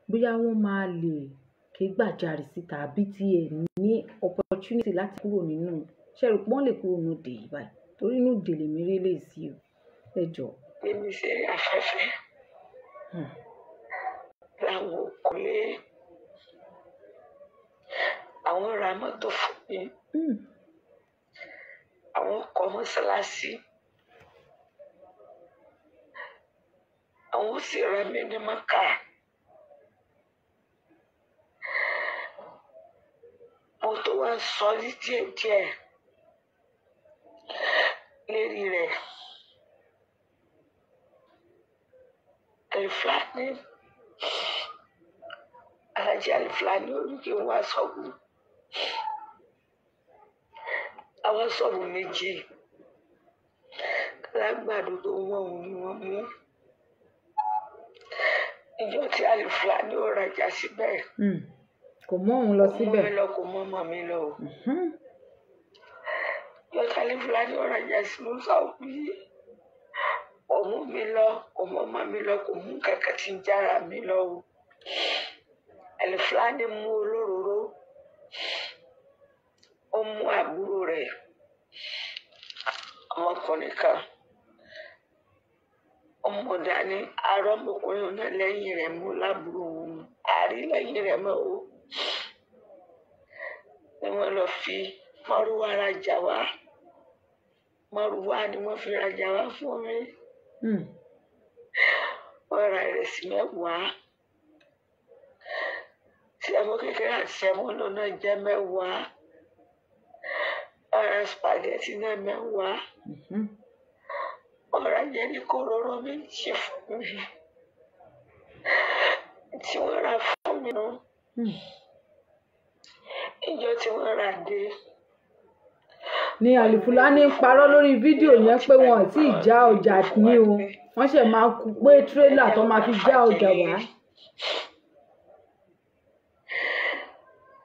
bóyá wọ́n máa lè ké gbàjarè síta àbí tiẹ̀ ní opportunity láti kúrò nínú ṣé ẹ rò pé wọ́n lè kúrò nínú ìdè yìí báyìí? Torí inú ìdè lèmi rí lè sí o. Ẹ jọ̀ọ́. Mímí sí afẹ́fẹ́ láwọn òkúlé, àwọn ra mọ́tò fún mi, àwọn kọ́ mọ́ṣáláṣí, àwọn sì ra mi ní Mọ́kà. Mo tó wá sọ ní díẹ̀díẹ̀ lérí rẹ̀. Alifulani, Alhaji Alifulani, ó ní kí n wá sọ́ọ̀bù. Àwọn sọ́ọ̀bù méjì lágbàdo tó wọ́n, òun ni wọ́n mú ìjọ tí Alifulani ó rajà síbẹ̀. Kò mú òun lọ Kò mú síbẹ̀. mi lọ, kò mú ọmọ mi lọ o. Ìjọ tí Alifulani ó rajà sínú sọ́ọ̀bù yìí, kò mú mi lọ, kò mú ọmọ mi lọ, kò mú kẹ̀kẹ́ tí ń jára mi lọ o. Alifulani mú olóróró, ó mú àbúrò rẹ̀ ọmọkùnrin kan, ó mú dání. Arọ́mọkùnrin náà lẹ́yìn rẹ̀ mú lábúrò òun, àrí lẹ́yìn rẹ̀ mọ́ o, ni wọ́n lọ fi mọ́rúwá rajà wá. Mọ́rúwá ni wọ́n fi rajà wá fún mi. Wọ́n ra ìrẹsì 10, sẹ̀mó kékeré àti sẹ̀mó náà jẹ́ 10. Wọ́n ra spaghetti náà 10. Wọ́n ra jẹ́ríkò òróró méjì fún mi tí wọ́n rà fún mi nù. Ìjọ tí wọ́n rà dé, Ní Alifulani ń parọ́ lórí fídíò yẹn pé wọn ò tí ì já ọjà ní o, wọ́n ṣẹ̀ máa kú pé tírélà tó máa fi já ọjà wá.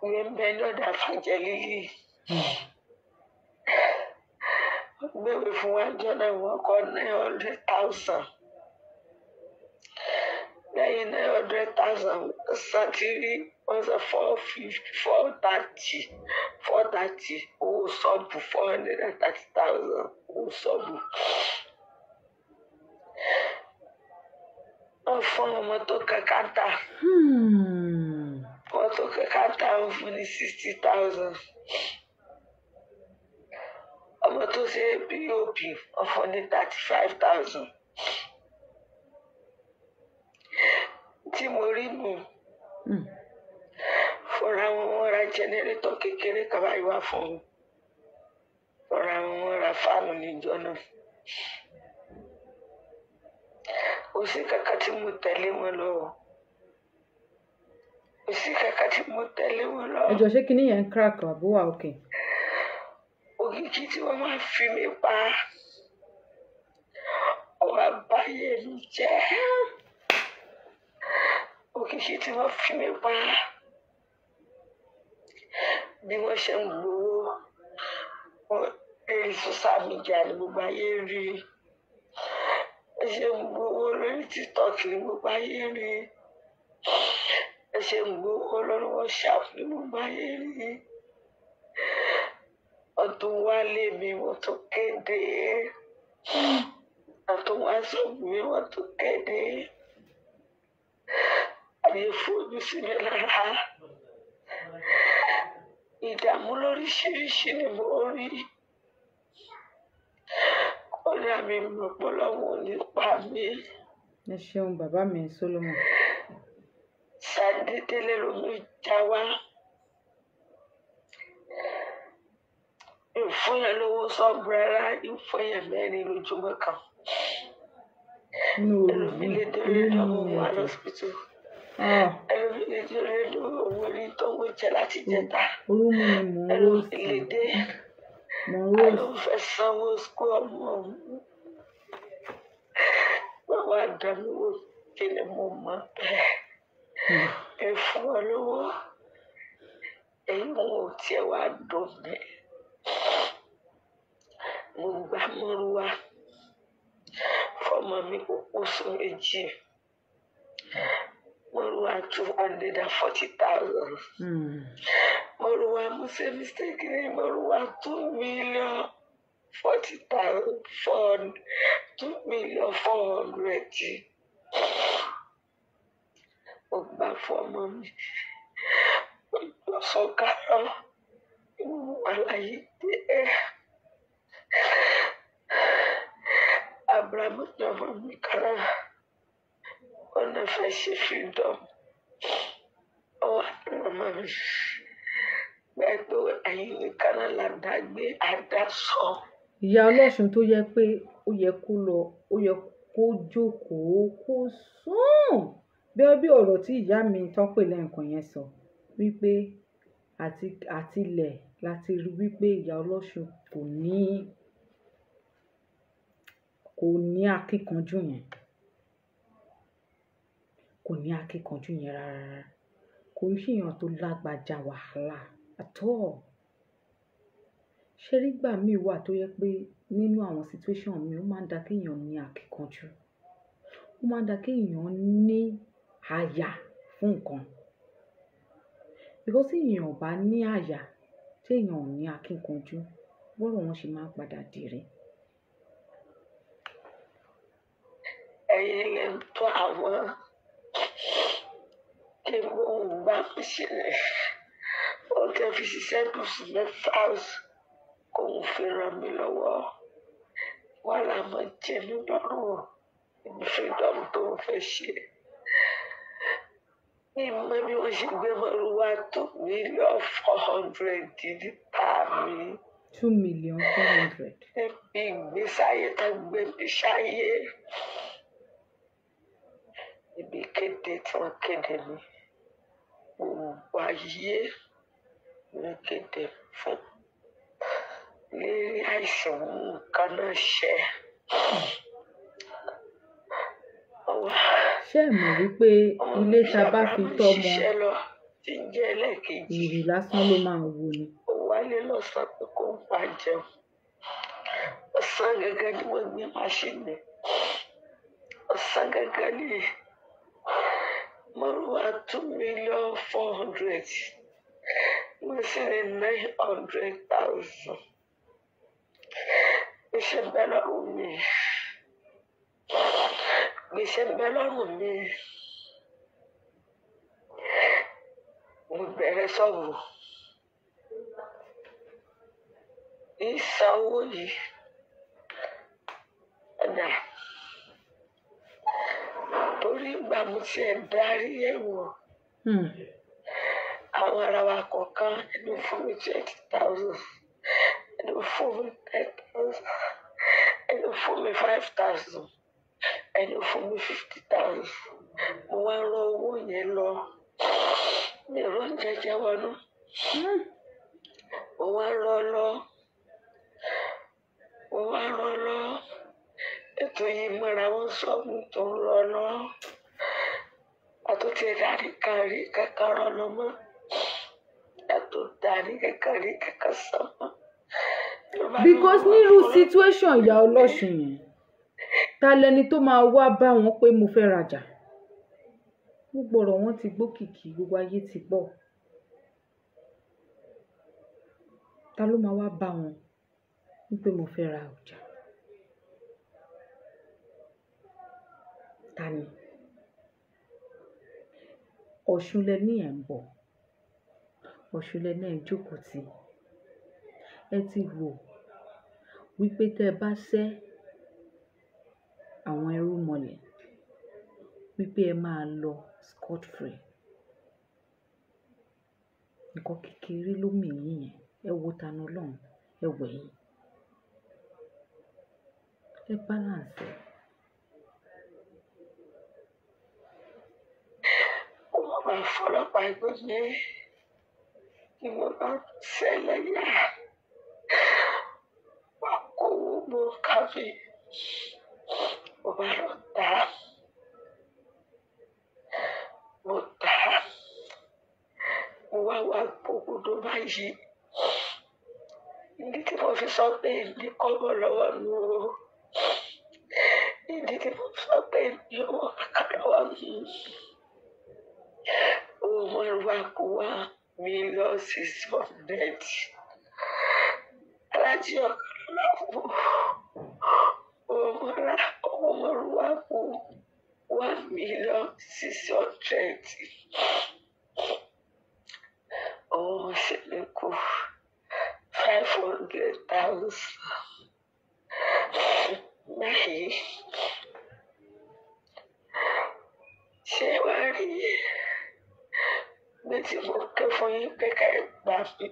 Ìwé ń bẹ lọ́dà fàjẹ́ lílì. Wọ́n gbéwèé fún wa jọ náà, wọ́n kọ́ 900,000 lẹ́yìn 900,000, wọ́n san tírí, wọ́n san 450, 430, 430 owó ṣọ́ọ̀bù, 430,000 owó ṣọ́ọ̀bù. Wọ́n fún ọmọ tó kan káńtà, ọmọ tó kan káńtà wọ́n fún ní 60,000. Ọmọ tó ṣe POP wọ́n fún ní 35,000. Tí mo rí nù, fúnra wọn wọ́n ra jẹnẹrétọ̀ kékeré kan báyìí wá fún mi, fúnra wọn wọ́n ra fáànù níjọ́ náà. Kò sí kankan tí mo tẹ̀lé wọn lọ o. Kò sí kankan tí mo tẹ̀lé wọn lọ. Ẹ jọ̀ọ́, ṣé kinní yẹn ń crack àbó wà òkè? Òkìkí tí wọ́n máa fi mí pa, ó wá báyé mi jẹ́. Òkìkí tí wọ́n fi mí pa, bí wọ́n ṣe ń gbowó wọn lórí social media ní gbogbo ayé rí, ẹ ṣe ń gbowó lórí TikTok ní gbogbo ayé rí, ẹ ṣe ń gbowó lórí WhatsApp ní gbogbo ayé rí. Wọ́n tún wálé mi, wọ́n tún kéde, wọ́n tún wá sọ́ọ̀bù mi, wọ́n tún kéde. Àyè fojú sí mi lára, ìdààmú lóríṣiríṣi ni mo rí. Kódà mi mọ̀ pé Ọlọ́run ò ní pa mí. Ẹ ṣeun bàbá mi Solomon. Ṣàdédé lẹ́lòmíì já wá. Mi ò fún yẹn lówó sọ́ọ̀bù rárá, ìfún yẹn mẹ́rin lójúmọ́ kan. Inú ooru Ẹlòmíì yìí, lè délé ooru mú lọ́wọ́ mi wà ẹ̀jẹ̀. lọ́sibítù. Ah, Ẹlòmíì lè délé lọ́wọ́ owó ní tó ń jẹ láti jẹta. Ooru mú mi, mò ń Ẹlòmíì róòsì. lè dé. Mò ń róòsì. Àlọ́ fẹ́ sanwó school ọmọ òun. Wọ́n wá dá mi wò, kí ni mo mọ̀ bẹ́ẹ̀. Ẹ fún ọ lówó. Èyí wọn ò tiẹ̀ wá dùn mí. Mo gbá mọ́rúwá fọmọ mi kó oṣù méjì. Mọ́rúwá 240,000. Mọ́rúwá, mo ṣe mistake ní mọ́rúwá 2,040,000 four, 2,000,400. Mo gbà fọmọ mi. Mo jọ sọ̀kárọ̀. Inú wàhálà yìí dé. Abrahamu ní ọmọ mi kan náà. Ó náà fẹ́ ṣe freedom. Ó wà ní màmá mi. Bẹ́ẹ̀ pé ẹ̀yin nìkan náà là dá gbé àdásọ. Ìyá ọlọ́sùn tó yẹ pé ó yẹ kó lọ, ó yẹ kó jókòó, kó sùn. Bí bí ọ̀rọ̀ tí ìyá mi tán pè lẹ́ẹ̀kan yẹn sọ wípé àti àtilẹ̀ láti rí wípé ìyá ọlọ́sùn kò ní akíkanjú yẹn. Kò ní akíkanjú yẹn rárá. Kò ń ṣèyàn tó lágbájá wàhálà at all. Ṣé rí, ìgbà míì wà tó yẹ pé nínú àwọn situation mi, ó máa ń da kí èèyàn ní akíkanjú. Ó máa ń da kí èèyàn ní àyà fún nǹkan. Because tí èèyàn ò bá ní àyà, tí èèyàn ò ní akíkanjú, bọ́rọ̀ wọn ṣe máa ń padà di rèé. Ẹ̀yin lẹ ń tọ́ àwọn kí n gbá sílẹ̀. Ó tẹ́ fi ṣiṣẹ́ dùsù mẹ́fà kóun fi ràn mí lọ́wọ́. Wàhálà máa jẹ mí lọ́rùn ní freedom tó ń fẹ́ ṣe. Mi mọ bí wọ́n ṣe gbé mọ́rúwá 2,400,000 níta mi. 2,400,000. Níbi ìgbésí ayé tá gbé mi sáyé. Ibi kéde tí wọ́n kéde mi. Gbogbo ayé ni kéde fún. Lérí àìsàn nǹkan náà ṣẹ. Ọwọ́ Ṣé ẹ mọ̀ wípé ilé tá a bá fi tọ́mọ, ṣiṣẹ́ lọ tí ń jẹ́ ẹlẹ́ẹ̀kejì. ìrì lásán ló máa wò ni. Ó wálé lọ́sàn-án pé kó ń pa jẹun. Ọ̀sán gangan ni wọ́n gbé máṣíìnì. Ọ̀sán gangan ni Márúwá 2,400,000, mo sì ní 900,000. Gbèsè ń bẹ lọ́rùn mi, gbèsè ń bẹ lọ́rùn mi. Mo bẹ̀rẹ̀ sọ́ọ̀bù ìsan owó yìí ọ̀dà, torí ìgbà mo tiẹ̀ darí ẹ̀wọ̀n, àwọn ará wa kọ̀ọ̀kan, ẹni fún mi 20,000, ẹni fún mi 10,000, ẹni fún mi 5,000, ẹni fún mi 50,000. Mo wá rọ owó yẹn lọ, mi ò róúnjẹ jẹ wọnú. Mo wá rọ lọ, mo wá rọ lọ, ètò yìí mọ́ra wọn sọ́ọ̀bù tó ń rọ lọ, àtúntì ẹ̀dá nìkan rí kankan rọ lọ mọ́, àtúntì dání kankan rí kankan sọ mọ́. Because nírú situation ìyá ọlọ́sùn yẹn, ta lẹni tó máa wá bá wọn pé mo fẹ́ rajà? Gbogbo ọ̀rọ̀ wọn ti gbókìkí, gbogbo ayé ti gbọ́. Ta ló máa wá bá wọn wípé mo fẹ́ ra ọjà? Ta ni? Ọ̀ṣun lẹ ní ẹ̀ ń bọ̀, Ọ̀ṣun lẹ ní ẹ̀ ń jókòó tì. Ẹ ti rò wípé tẹ́ ẹ bá ṣẹ́ àwọn ẹrú mọlẹ̀, wípé ẹ máa lọ scot free. Nǹkan kékeré ló mì yín yẹn. Ẹ wo Tani Olohun, ẹ wẹ̀yìn, ẹ balance ẹ. Ó má máa fọlọ́pàá gbé mi ni mo bá ṣẹlẹ̀ yá wà kó owó mo ká mi, mo bá lọ tà á, mo tà á, mo wá wá gbogbo báyìí. Ìdí tí mo fi sọ pé ìdí kọ́bọ̀ lọ́wọ́ mi o, ìdí tí mo fi sọ pé ìdí owó kàkà lọ́wọ́ mi, owó márùwá kó 1,600,000. Alájí ọ̀kan lọ́wọ́ owó márùwá kó 1,600,000. Owó mọ̀sẹ̀lẹ̀ kù 500,000 báyìí. Ṣé wàá rí bí tí mo ké fún yín pé ká ẹ gbà mí?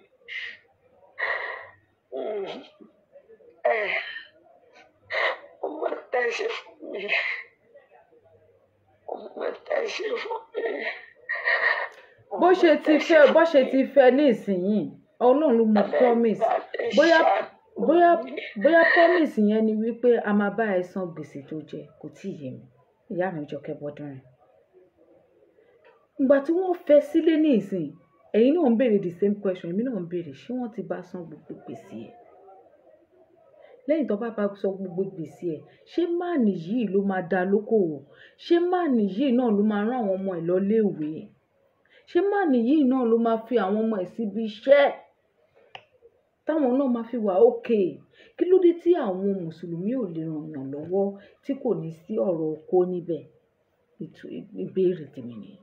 Ẹ mo mọ tẹ́ ẹ ṣe fún mi, mo mọ tẹ́ ẹ ṣe fún mi. Bó ṣe ti fẹ́, bó ṣe ti fẹ́ ní ìsinyìí, Ọlọ́run ló mọ promise. Bóyá bóyá bóyá promise yẹn ni wípé a máa bá ẹ san gbèsè tó jẹ, kò tí ì yé mi. Ìyá mi Jọkẹ́ Bọ́dúnrin, ìgbà tí wọ́n fẹ́ sílé ní ìsìn, ẹ̀yin náà ń béèrè the same question, èmi náà ń béèrè, ṣé wọ́n ti bá san gbogbo gbèsè ẹ̀? Lẹ́yìn tó bá bá san gbogbo gbèsè ẹ̀, ṣé máàní yìí ló máa dá lókòwò? Ṣé máàní yìí náà ló máa rán àwọn ọmọ ẹ̀ lọ léèwé? Ṣé máàní yìí náà ló máa fi àwọn ọmọ ẹ̀ síbi iṣẹ́ táwọn náà máa fi wà ókè? Kí ló dé tí àwọn mùsùlùmí ò lè ràn yàn lọ́wọ́ tí kò ní sí ọ̀rọ̀ oko níbẹ̀? Ìbéèrè tèmi nìyẹn.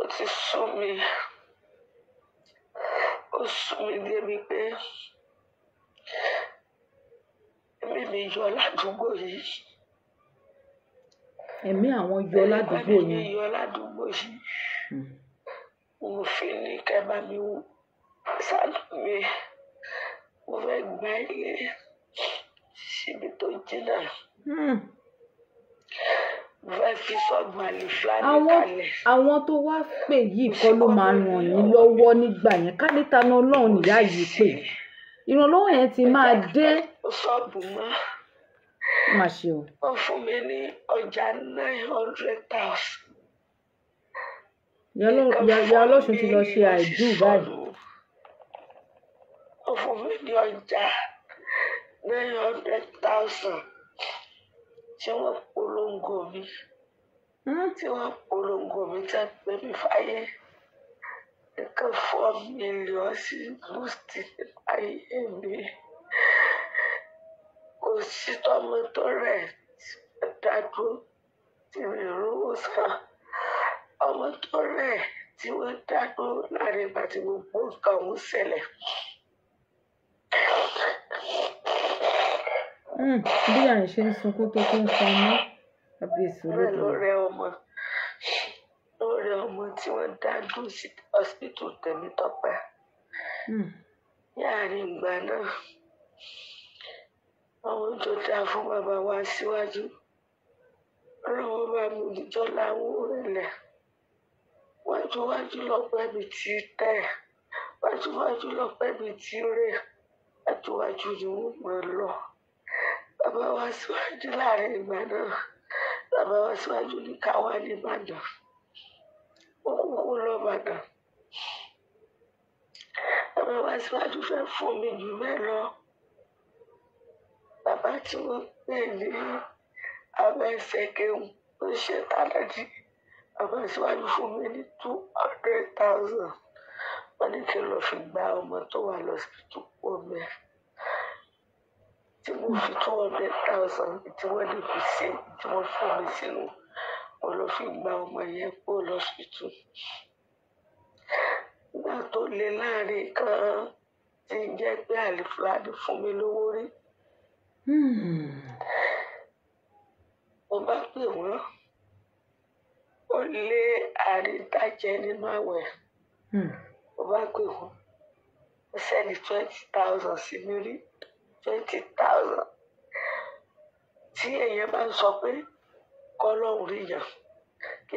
Ó ti sú mi, ó sú mi débi pé ẹ̀mí mi yọ ládùúgbò yìí. Ẹ̀mí àwọn yọ ládùúgbò Ẹ̀mí mi yẹn. yọ ládùúgbò yìí. Mo fi ní kẹ́ bá mi wò sánú mi, mo fẹ́ gba ilé síbi tó jìnnà, mo fẹ́ fi sọ́ọ̀bù àlìfáàní kalẹ̀. Àwọn tó wá pè yìí kọ́ ló máa ràn yín lọ́wọ́ nígbà yẹn. Ká ní Tani Olohun nìyá yìí pè, ìrànlọ́wọ́ yẹn ti máa dé. Sọ́ọ̀bù mọ́. Má ṣe o. Wọ́n fún mi ní ọjà 900,000. Ìyá ọlọ́sùn ti lọ ṣe àìdù báyìí. Wọ́n fún mi ní ọjà 900,000 tí wọ́n polongo mi. Tí wọ́n polongo mi tẹ́ pé mi fáyé. Nǹkan 4 million sí boost ayé mi. Kò sí tọmọ tó rẹ̀ dádúró tí mi ò rówó san. Ọmọ tó rẹ̀ tí wọ́n dádúró láàrin ìgbà tí gbogbo nǹkan ọ̀hún ṣẹlẹ̀. Bí à ń ṣe ń sunkún tó tún ń san mọ́, kábíyèsí Bẹ́ẹ̀ ló olódùmarè. rẹ ọmọ, ló rẹ ọmọ tí wọ́n dádúró sí hospital Tèmítọ́pẹ́. Láàrin ìgbà náà, àwọn tó dáa fún bàbá wa síwájú. Ọlọ́run bá mi níjọ́ láwọn òrìlẹ̀. Wájúwájú lọ́pẹ́ mi ti tẹ̀. Wájúwájú lọ́pẹ́ mi ti rè. Wájúwájú ni wọ́n mọ̀ ọ́ lọ. Bàbá wa síwájú láàrin ìgbà náà. Bàbá wa síwájú ní ká wá ní Ìbàdàn. Ó kúkú lọ Ìbàdàn. Bàbá wa síwájú fẹ́ fún mi jù bẹ́ẹ̀ lọ. Bàbá tí wọ́n pè ní Abẹ́sẹ̀kẹ̀hún ó ṣe tánàdí. Bàbá síwájú fún mi ní 200,000. Wọ́n ní kí n lọ fi gba ọmọ tó wà lọ́sibítù pọ̀ mẹ́. Tí mo fi 200,000 tí wọ́n lè fi ṣe tí wọ́n fún mi sínú, mo lọ fi gba ọmọ yẹn kúrò lọ́sibítù. Nígbà tó le láàrin kan tí ń jẹ́ pé Àlìfúlàní fún mi lówó rí. Mo bá pè wọ́n, ó lé àríntàjẹ nínú àwẹ̀. Mo bá pè wọ́n, ó sẹ́ni 20,000 sí mi rí, 20,000. Tí èèyàn bá ń sọ pé kọ́lọ́hún rí yàn, kí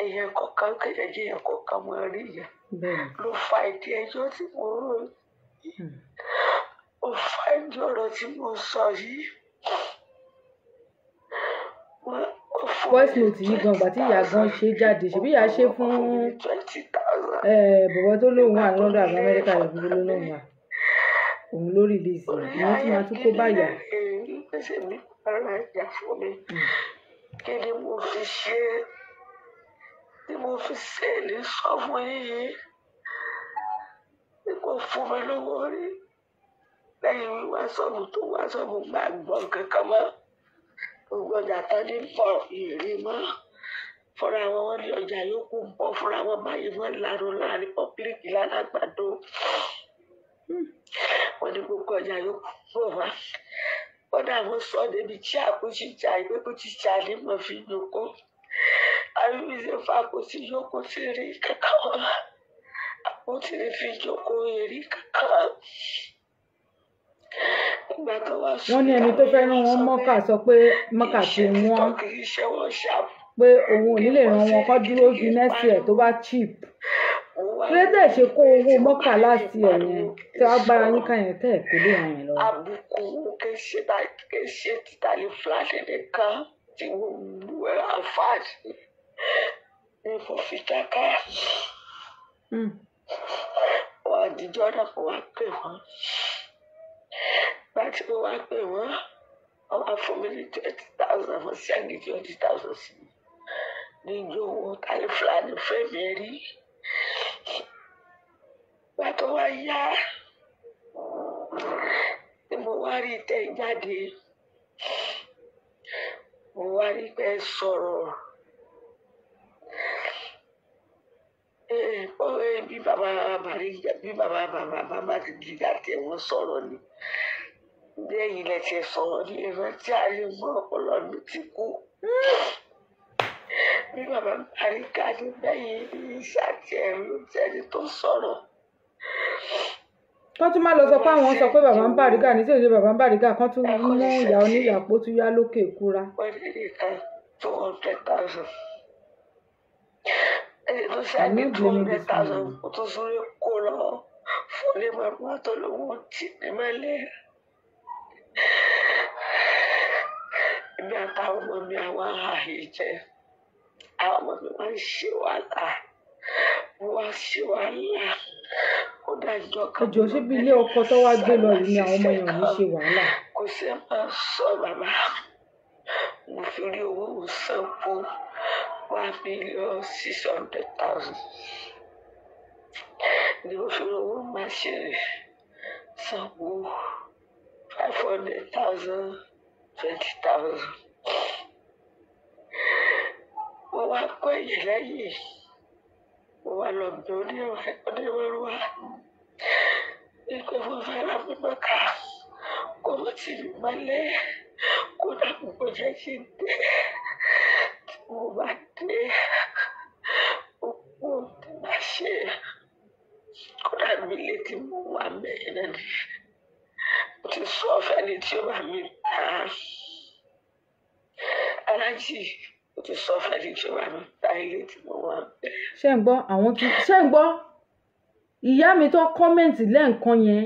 èèyàn kọ̀ọ̀kan kéèyàn jẹ́yàn kọ̀ọ̀kan máa rí yàn. Bẹ́ẹ̀ni. Ló fa ìdí ẹjọ́ tí mo rò yìí. Ó fa ìdí ọ̀rọ̀ tí mo sọ yìí. Wọ́n ó fún mi Voice ní note yìí gan, ìgbà tí ìyá gan 20,000. ṣe jáde, ṣèbí ìyá ṣe Wọ́n fún fún mi ní 20,000. Bọ̀bọ̀ tó lóun Nígbà wà ní tó London àbí lé Amẹ́ríkà rẹ̀ gbogbo ló fọ́kàn lóun mi. wà. Òun ló release rẹ̀. Orí Ìyẹn tún ayé máa tún kó kí bá ni ìyá. èyí pèsè mi ara ìjà fún mi. Kí ni mo fi ṣe tí mo fi ṣe ní sọ fún yín yìí? Tí kò fún mi lówó rí. Lẹ́yìn wíwá sọ́ọ̀bù tó wá sọ́ọ̀bù gbàgbọ́ kankan mọ́. Gbogbo ọjà tán ní bọ̀ ìrì mọ́. Fúnra wọn wọ́n ní ọjà yòókù ń bọ̀ fúnra wọn báyìí wọ́n lanu láàrin pọ́pílìkì lálágbàdo. Wọ́n ní gbogbo ọjà yòókù bọ̀ wá. Kódà wọ́n sọ débi tí àkóso ìjà ìpé kó ti jà ní mọ̀ fi yòókù. Àbí ṣe fa kò sí yòókù sí rí kankan wọn. Àpótí ní fi jókòó èrí kankan. Nígbà tó wá Wọ́n sùn ní ẹni táwọn tó fẹ́ yẹn rán wá wọn sọ mọ́kà pé sọ pé kì mọ́kà í ti ṣe wọ́n, títọ́ kì í ṣe wọ́n ṣàbù. pé òun ò Kí ní lè wọ́n rán ṣe wọn kó dúró kí di n next year tó pariwo. bá cheap. Mo wá Kí ló dé ṣe kó pé owó tí mo mọ́kà bá lè last year pariwo yẹn kì tí í wàá gbára yín sọ̀rọ̀. ká yẹn tẹ́ ẹ̀ kó lè ràn yẹn lọ́wọ́. Àbùkù kì í ṣe títà lè fúlàní nìkan tí gbogbo ẹ̀ àǹfààní ní mo fi dáká. Wọ́n àdìjọ́ náà mo wá pè wọ́n. Ìgbà tí mo wá pè wọ́n, wọ́n wá fún mi ní 20,000, wọ́n sẹ́ndì 20,000 sí mi. Ní ìjọ owó tálí fúlàní fẹ́ mi rí. Ìgbà tó wá yá, tí mo wá rí tẹ́ jáde, mo wá rí pé ẹ sọ̀rọ̀. Ó bí bàbá Bàrígà bí bàbá bàbá bàbá ti di àti ẹ̀wọ̀n sọ̀rọ̀ ni. Bí ẹ̀yin lẹ ti sọ̀rọ̀ ní ìrántí àríwọ̀ ọpọlọ mi ti kú. Bí bàbá Bàrígà ní bẹ́yìn ní iṣẹ́ àti ẹ̀rù tẹ́ni tó sọ̀rọ̀. Kán tún má lọ Mo sọ pé wá àwọn sọ pé sẹ́ndì bàbá ń owó Bàrígà ní tí ò ṣe bàbá ń Bàrígà, kán tún ẹ̀kọ́ mú ní ìyá sẹ́ndì oníyàpó tún yá lókè kúra. wọ́n ní nìkan 200,000. Ẹni tó I'm sẹ́ndì not two blaming hundred this thousand man. kó tó sórí kó lọ fún ní màmá tó lówó tì mí mọ́lẹ̀. Èmi àtàwọn ọmọ mi àwọn àhàhì jẹ. Àwọn ọmọ mi wá ń ṣe wàhálà. Mo wá ṣe wàhálà. Ó dájọ́ Ẹ kan mo jọ̀ọ́ lọ ṣé bí ilé bẹ̀rẹ̀ ọkọ tó wá gbé lọ sálà yìí ni àwọn ọmọ ṣiṣẹ́ yẹn ò ní kan. ṣe wàhálà. Kò sí máa sọ bàbá. Mo fi rí owó mo san kú. 1,600,000 ni mo fi owó máṣíìnì sanwó 500,000 20,000. Mo wá kó èyí lẹ́yìn, mo wá lọ bẹ onírúurú wípé mo fẹ́ ra mi mọ́ka kó mo ti mi mọ́lé kó dàbí kó jẹ́ kí n dé. Tí mo bá dé, òkú tí màá ṣe kó dàbí ilé tí mo wà mẹ́rin náà ni. Mo ti sọ fẹ́ni tí ó bá mi tà á. Aláàjì, mo ti sọ fẹ́ni tí ó bá mi ta ilé tí mo wà mẹ́rin. Ṣé ń gbọ́ àwọn tí ṣé ń gbọ́ ìyá mi tó kọ́mẹ̀ǹtì lẹ́ǹkan yẹn,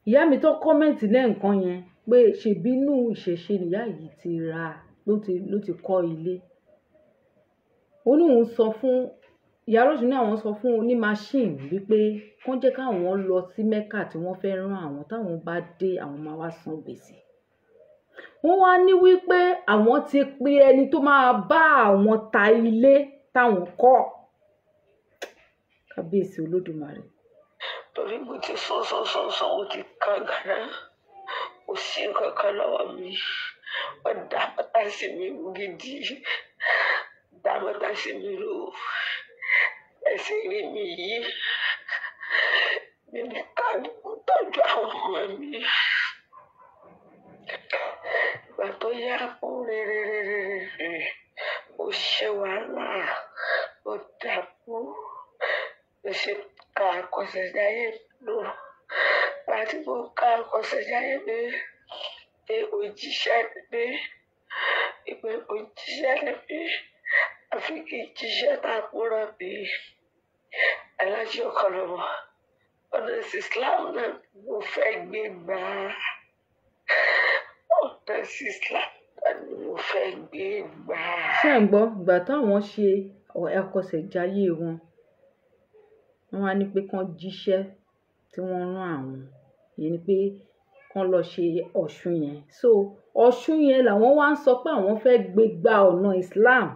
ìyá mi tó kọ́mẹ̀ǹtì lẹ́ǹkan yẹn pé ṣèbínú ìṣẹ̀ṣe nìyá yìí ti ra ló ti kọ́ ilé. Ó ní òun sọ fún ìyá Rọ́ṣù ní àwọn sọ fún oní machine wípé kán jẹ́ káwọn lọ sí Mecca tí wọ́n fẹ́ rán àwọn, táwọn bá dé àwọn máa wá san gbèsè. Wọ́n wá ní wípé àwọn ti pe ẹni tó máa bá àwọn ta ilé táwọn kọ́. Kábíyèsí Olódùmarè. Torí mo ti sún sún sún sún, mo ti kán gànà, kò sí nǹkan kan lọ́wọ́ mi. Wọ́n dá mọ́tà sí mi gidi, dá mọ́tà sí mi rò, ẹsẹ̀ rí mi yìí. Mi nìkan ni mo tọ́jú àwọn ọmọ mi. Ìgbà tó yá, mo rìn rìn rìn rìn rìn, mo ṣe wàhálà, mo dààmú, mo ṣe ka àkọsẹ̀jáyé lò. Ìgbà tí mo ka àkọsẹ̀jáyé mi pé òjíṣẹ́ ni mí, ìpè òjíṣẹ́ ni mí, àfi kí n jíṣẹ́ tá a kúrò mi. Aláàjì Ọ̀kànlọ́mọ, ọ̀nà ẹ̀sìn Islam náà mo fẹ́ gbé gbà. Ọ̀nà ẹ̀sìn Islam náà ni mo fẹ́ gbé gbà. Ṣé ń gbọ́ ìgbà táwọn ṣe àkọsẹ̀jáyé wọn, wọ́n wá ní pé kán jíṣẹ́ tí wọ́n rán àwọn, ìyẹn ni pé kán lọ ṣe Ọ̀ṣun yẹn. So Ọ̀ṣun yẹn làwọn wá ń sọ pé àwọn fẹ́ gbé gba ọ̀nà Islam.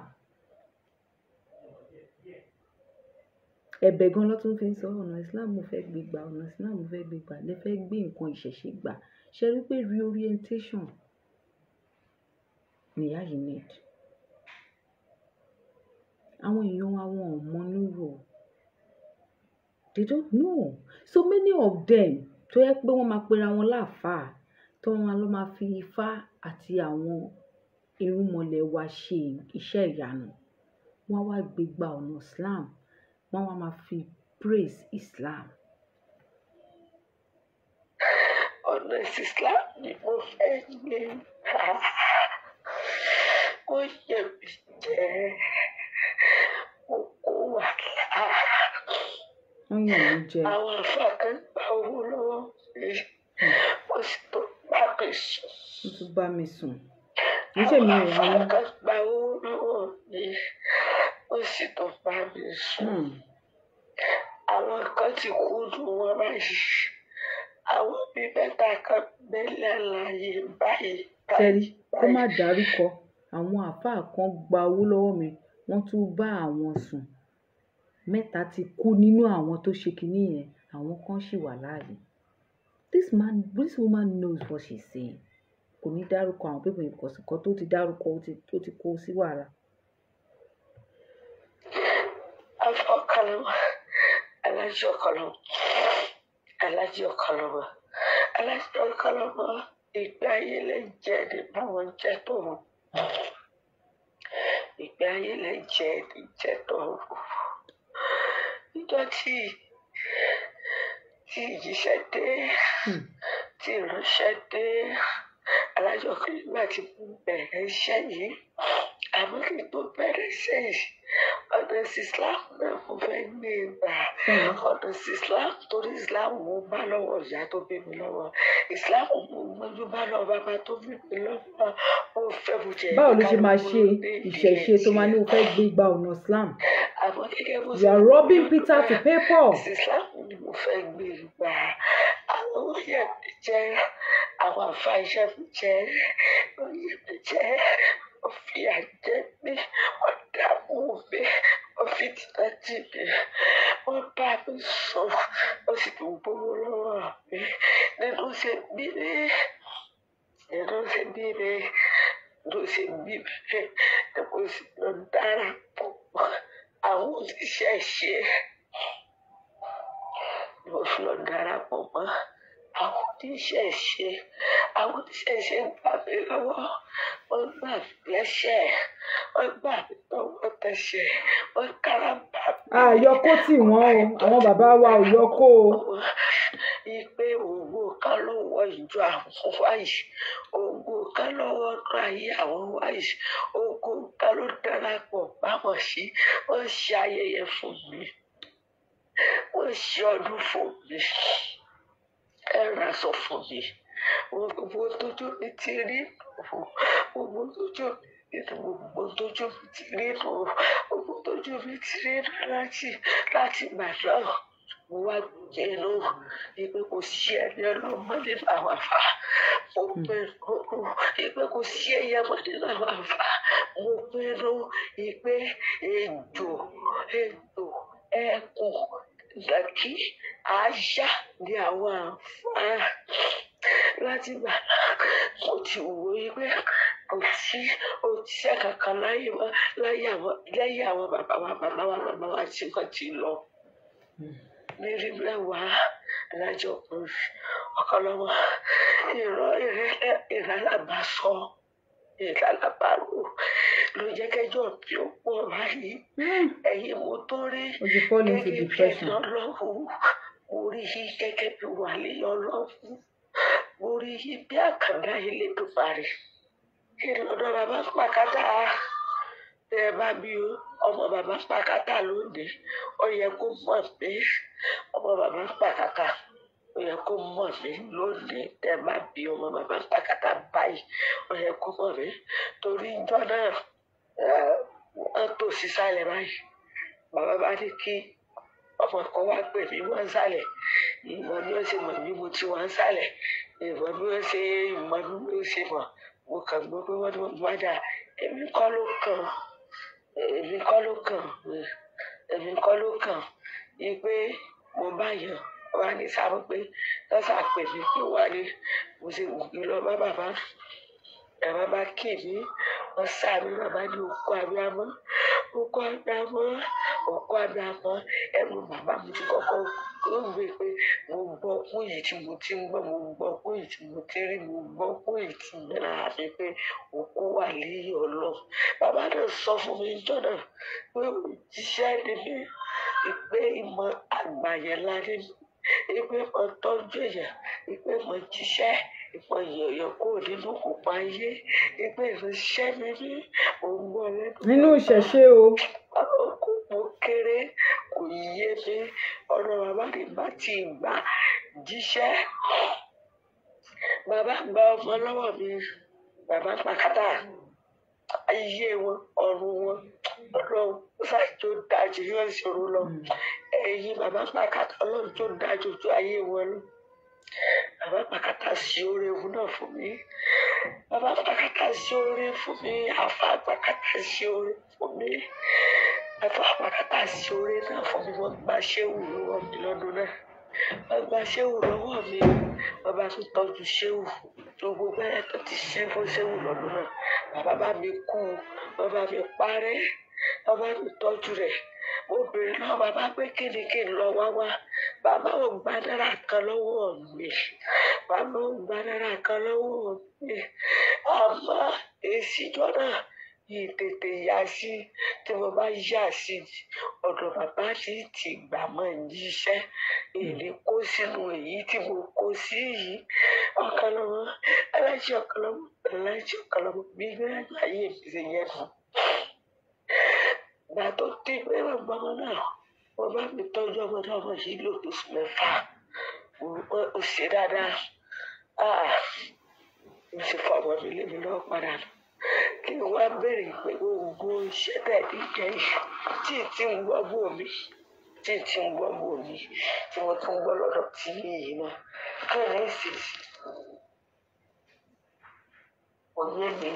Ẹ̀bẹ̀ gan ló tún fi ń sọ ọ̀nà Islam mo fẹ́ gbé gbà, ọ̀nà Islam mo fẹ́ gbé gbà, lẹ fẹ́ gbé nǹkan ìṣẹ̀ṣe gbà. Ṣé rí pé reorientation nìyá yìí need. Àwọn èèyàn wa wọn ò mọ núrò. They don't know. So many of them tó yẹ pé wọ́n máa pera wọn láàfáà, tó wọn lọ máa fi ifá àti àwọn irúnmọlẹ̀ wa ṣe iṣẹ́ ìyanu. Wọ́n wá gbé gba ọ̀nà Islam, wọ́n wá máa fi praise Islam. Ọ̀nà ẹ̀sìn Islam ni mo fẹ́ gbé gbà. Ó yẹ mi jẹ́, mo kó wàhálà. Wọ́n yàn mí jẹ. Àwọn àfáà kan gba owó lọ́wọ́ mi, wọ́n sì tó bá mi sùn. Wọ́n tún bá mi sùn. Kì í ṣe mi Àwọn ò àfáà àwọn. kan gba owó lọ́wọ́ mi, wọ́n sì tó bá mi sùn. Àwọn kan ti kú nù wọn báyìí. Àwọn bíi mẹ́ta kan bẹ́lẹ̀ láàyè báyìí Ṣẹ́rí, báyìí kó má báyìí. dárúkọ. Àwọn àfáà kan gba owó lọ́wọ́ mi, wọ́n tún bá àwọn sùn. Mẹ́ta ti kú nínú àwọn tó ṣe kinní yẹn, àwọn kan ṣì wà láàyè. This man, this woman knows what she's saying. Kò ní dárúkọ àwọn people yẹn because nǹkan tó ti dárúkọ ó ti kó sí wàhálà. Àfáà Ọ̀kànlọ́mọ, Aláàjì Ọ̀kànlọ́mọ, Aláàjì Ọ̀kànlọ́mọ, Aláàjì Ọ̀kànlọ́mọ, ìgbé ayé lè jẹ́ ní báwọn jẹ́ tòun. Ìgbé ayé lè jẹ́ ní jẹ́ tòun. Níjọ́ tí ìjíṣẹ́ dé, tí ìránṣẹ́ dé, Aláàjì Ọ̀kànlọ́mọ nígbà tí mo bẹ̀rẹ̀ iṣẹ́ yìí, àmọ́ kí n tó bẹ̀rẹ̀ iṣẹ́ yìí, ọ̀nà ẹ̀sìn Islam náà mo fẹ́ gbé gbà. Ọ̀nà ẹ̀sìn Islam torí Islam mo bá lọ́wọ́ ìyá tó bí mi lọ́wọ́. Islam mo gbọ́njú bá lọ́wọ́ bàbá tó bí mi lọ́wọ́. Mo fẹ́ mo jẹ́ Báwo ló ṣe máa kálukú ṣe ló ní ìdílé ìṣẹ̀ṣe tó máa ní tiẹ̀. o fẹ́ gbé gba ọ̀nà Islam? Àmọ́ gẹ́gẹ́ bó You ṣe are wù mí robbing Peter to lọ́dún pay Paul. ẹ̀sìn Islam ni mo fẹ́ gbé gbà. Àwọn oyè mi jẹ́, àwọn àfa iṣẹ́ mi jẹ́, oyè mi jẹ́, ó fi fìyà jẹ mí, wọ́n dààmú mi, wọ́n fi tìǹtì mi, wọ́n bá mi sùn, wọ́n sì tún gbowó lọ́wọ́ mi. Nínú ṣe bí mi, nínú ṣe bí mi, nínú ṣe bí mi, ni mo sì lọ darapọ̀ mọ́ àwọn oníṣẹ́ ṣe. Ni mo fi lọ darapọ̀ mọ́ àwọn oníṣẹ̀ṣe. Àwọn oníṣẹ̀ṣe gbà mí lọ́wọ́, wọ́n gbà mí lẹ́sẹ̀, wọ́n gbà mí lọ́wọ́ tẹsẹ̀, wọ́n káràmbà mi. Àyọkó tì wọ́n o, àwọn bàbá wa ò yọkó o. Ipe ògo kan ló wọ ìjọ àwọn wáyé, ògo kan ló wọnú ayé àwọn wáyé, ògo kan ló darapọ̀ báwọn sí. Wọ́n ṣe ayẹyẹ fún mi, wọ́n ṣe ọdún fún mi, ẹ raṣọ fún mi. Gbogbo tójú mi ti rí nù, gbogbo tójú mi, gbogbo tójú mi ti rí nù, gbogbo tójú mi ti rí nù láti gbà náà. Mo wá pinnu wípé kò sí ẹni ọlọ́mọ nínú àwọn àfà. Mo pinnu wípé kò sí ẹyẹ mọ́ nínú àwọn àfà. Mo pinnu wípé ejò, ejò, ẹkùn, ìnàkí, ajá ni àwọn àfà. Láti gbà náà, mo ti wò wípé kò sí òjíṣẹ́ kankan láyé mọ́, lẹ́yìn àwọn bàbá wa, bàbá wa, bàbá wa tí wọ́n ti lọ. Lérí mẹ́wàá alájọ ọ̀kọ̀lọ́mọ ìrọ̀ ìrànlábàṣọ ìrànlábàrò ló jẹ́ kẹjọ́ bí ó pọ̀ báyìí. Ẹ̀yin mo tó rí Ó ti fall into gẹ́gẹ́ bí ẹni depression. ọlọ́run, mo rí yín gẹ́gẹ́ bí wàlíì ọlọ́run, mo rí yín bí àkàndá Elédùmarè. Kí lọ́dọ̀ bàbá pàkátà tẹ ẹ bá bí ọmọ bàbá pàkátà lónìí, ó yẹ kó mọ̀ pé ọmọ bàbá pàkátà, ó yẹ kó mọ̀ mí lónìí. Tẹ ẹ bá bí ọmọ bàbá pàkátà báyìí, ó yẹ kó mọ̀ mí. Torí ìjọ náà, wọ́n tò sísàlẹ̀ báyìí. Bàbá bá ní kí ọmọ kan wá pè mí wọ́n ń sàlẹ̀. Ìmọ̀ bí wọ́n ṣe mọ̀ bí mo ti wá ń sàlẹ̀. Ìmọ̀ bí wọ́n ṣe, ìmọ̀ bí wọ́n ṣe mọ̀. Mo kàn gbọ́ pé wọ́n ní wọ́n bá dà. Èmi kọ́ ló kàn. Èmi kọ́ ló kàn. Èmi kọ́ ló kàn. Ní pé mo bá yàn, wọ́n á ní sábà pé wọ́n sà pè mí pé wá ní. Mo ṣe gòkè lọ bá bàbá. Bàbá bá kì mí, wọ́n sá mi, bàbá ní oko abiyamọ, oko abiyamọ, oko abiyamọ. Ẹnu bàbá mi ti kọ́kọ́ ó gbé pé mo gbọ́ kún yìí tí mo ti ń gbọ́, mo gbọ́ kún yìí tí mo ti rí, mo gbọ́ kún yìí tí mo rà mí pé òkú wà léyìn ọlọ́run. Bàbá náà sọ fún mi níjọ́ náà pé òjíṣẹ́ ni mí, pé ìmọ̀ àgbàyẹ̀ ńlá ni mí, pé mo tọ́jú èèyàn, pé mo jíṣẹ́, ìmọ̀ yọ̀yọ̀ kúrò nínú òkùnkùn ayé, pé ìránṣẹ́ ni mí, mo gbọ́ lẹ́nu Nínú bàbá. ìṣẹ̀ṣe o. Kò mo kéré, kò yé mi. Ọ̀rọ̀ bàbá mi bá ti gbà jíṣẹ́. Bàbá gba ọmọ lọ́wọ́ mi, bàbá pàkátà. Ayé wọn, ọ̀run wọn, ọlọ́run ṣáàjò dájú yóò ṣòro lọ. Ẹ̀yin bàbá pàkátà, ọlọ́run tó dájú ju ayé wọn lọ. Bàbá pàkátà ṣe oore òun náà fún mi. Bàbá pàkátà ṣe oore fún mi. Àfá pàkátà ṣe oore fún mi. Àfá pàkátà ṣe oore náà fún mi. Wọ́n gba ṣéwù lọ́wọ́ mi lọ́dún náà. Wọ́n gba ṣéwù lọ́wọ́ mi. Bàbá tún tọ́jú ṣéwù. Gbogbo gbẹ́rẹ́ tó ti ṣe fún ṣéwù lọ́dún náà. Bàbá bá mi kú, bàbá mi parẹ́, bàbá mi tọ́jú rẹ̀. Mo bèrè lọ́wọ́ bàbá pé kí ni kí n lọ wá wá. Bàbá ò gba náírà kan lọ́wọ́ mi. Bàbá ò gba náírà kan lọ́wọ́ mi. Àmọ́ èsì ìjọ náà yìí tètè yá sí. Tí mo bá yá sí, ọ̀dọ̀ bàbá tí ti gbà mọ́ jíṣẹ́. Èmi kó sínú èyí tí mo kó sí yìí. Ọ̀kan lọ́mọ, aláṣẹ ọ̀kan lọ́mọ, aláṣẹ ọ̀kan lọ́mọ. Bí gbẹ́rẹ́ ayé mi ṣe yẹ nù. Ìgbà tó dé pé wọ́n gba ọmọ náà, wọ́n bá mi tọ́jú ọmọ náà, ọmọ yìí lò tó oṣù mẹ́fà. Ó ṣe dáadáa. Ah, mo sì fọ ọmọ mi lé mi lọ́wọ́ padà. Kí n wá béèrè pé gbogbo iṣẹ́ tẹ̀ ní jẹ́ yìí, tí ì tí ń gbọ́ bò mí, tí ì tí ń gbọ́ bò mí, tí mo tún gbọ́ lọ́dọ̀ tí yìí náà. Kí ni ìsìn? Kò yé mi,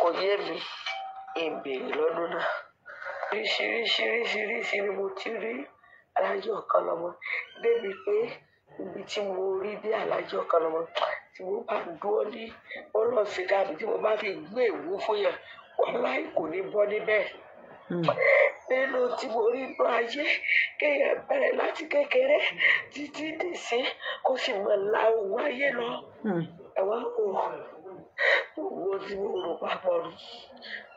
Kò yé mi, ìbéèrè lọ́dún náà. Oríṣiríṣiríṣiríṣi ni mo ti rí Aláàjì Ọ̀kanlọ́mọ, débi pé ibi tí mo rí dé Aláàjì Ọ̀kanlọ́mọ, tí mo bá dúró ní ọlọ́sìn dàbí tí mo bá fi gbé ìwú fún yàn, wàláì kò ní bọ́ níbẹ̀. Nínú tí mo rí inú ayé, kéèyàn bẹ̀rẹ̀ láti kékeré títí dìsín kó sì mọ̀ la owó ayé lọ. Ẹ wá wò owó tí mo rò papọ̀ nù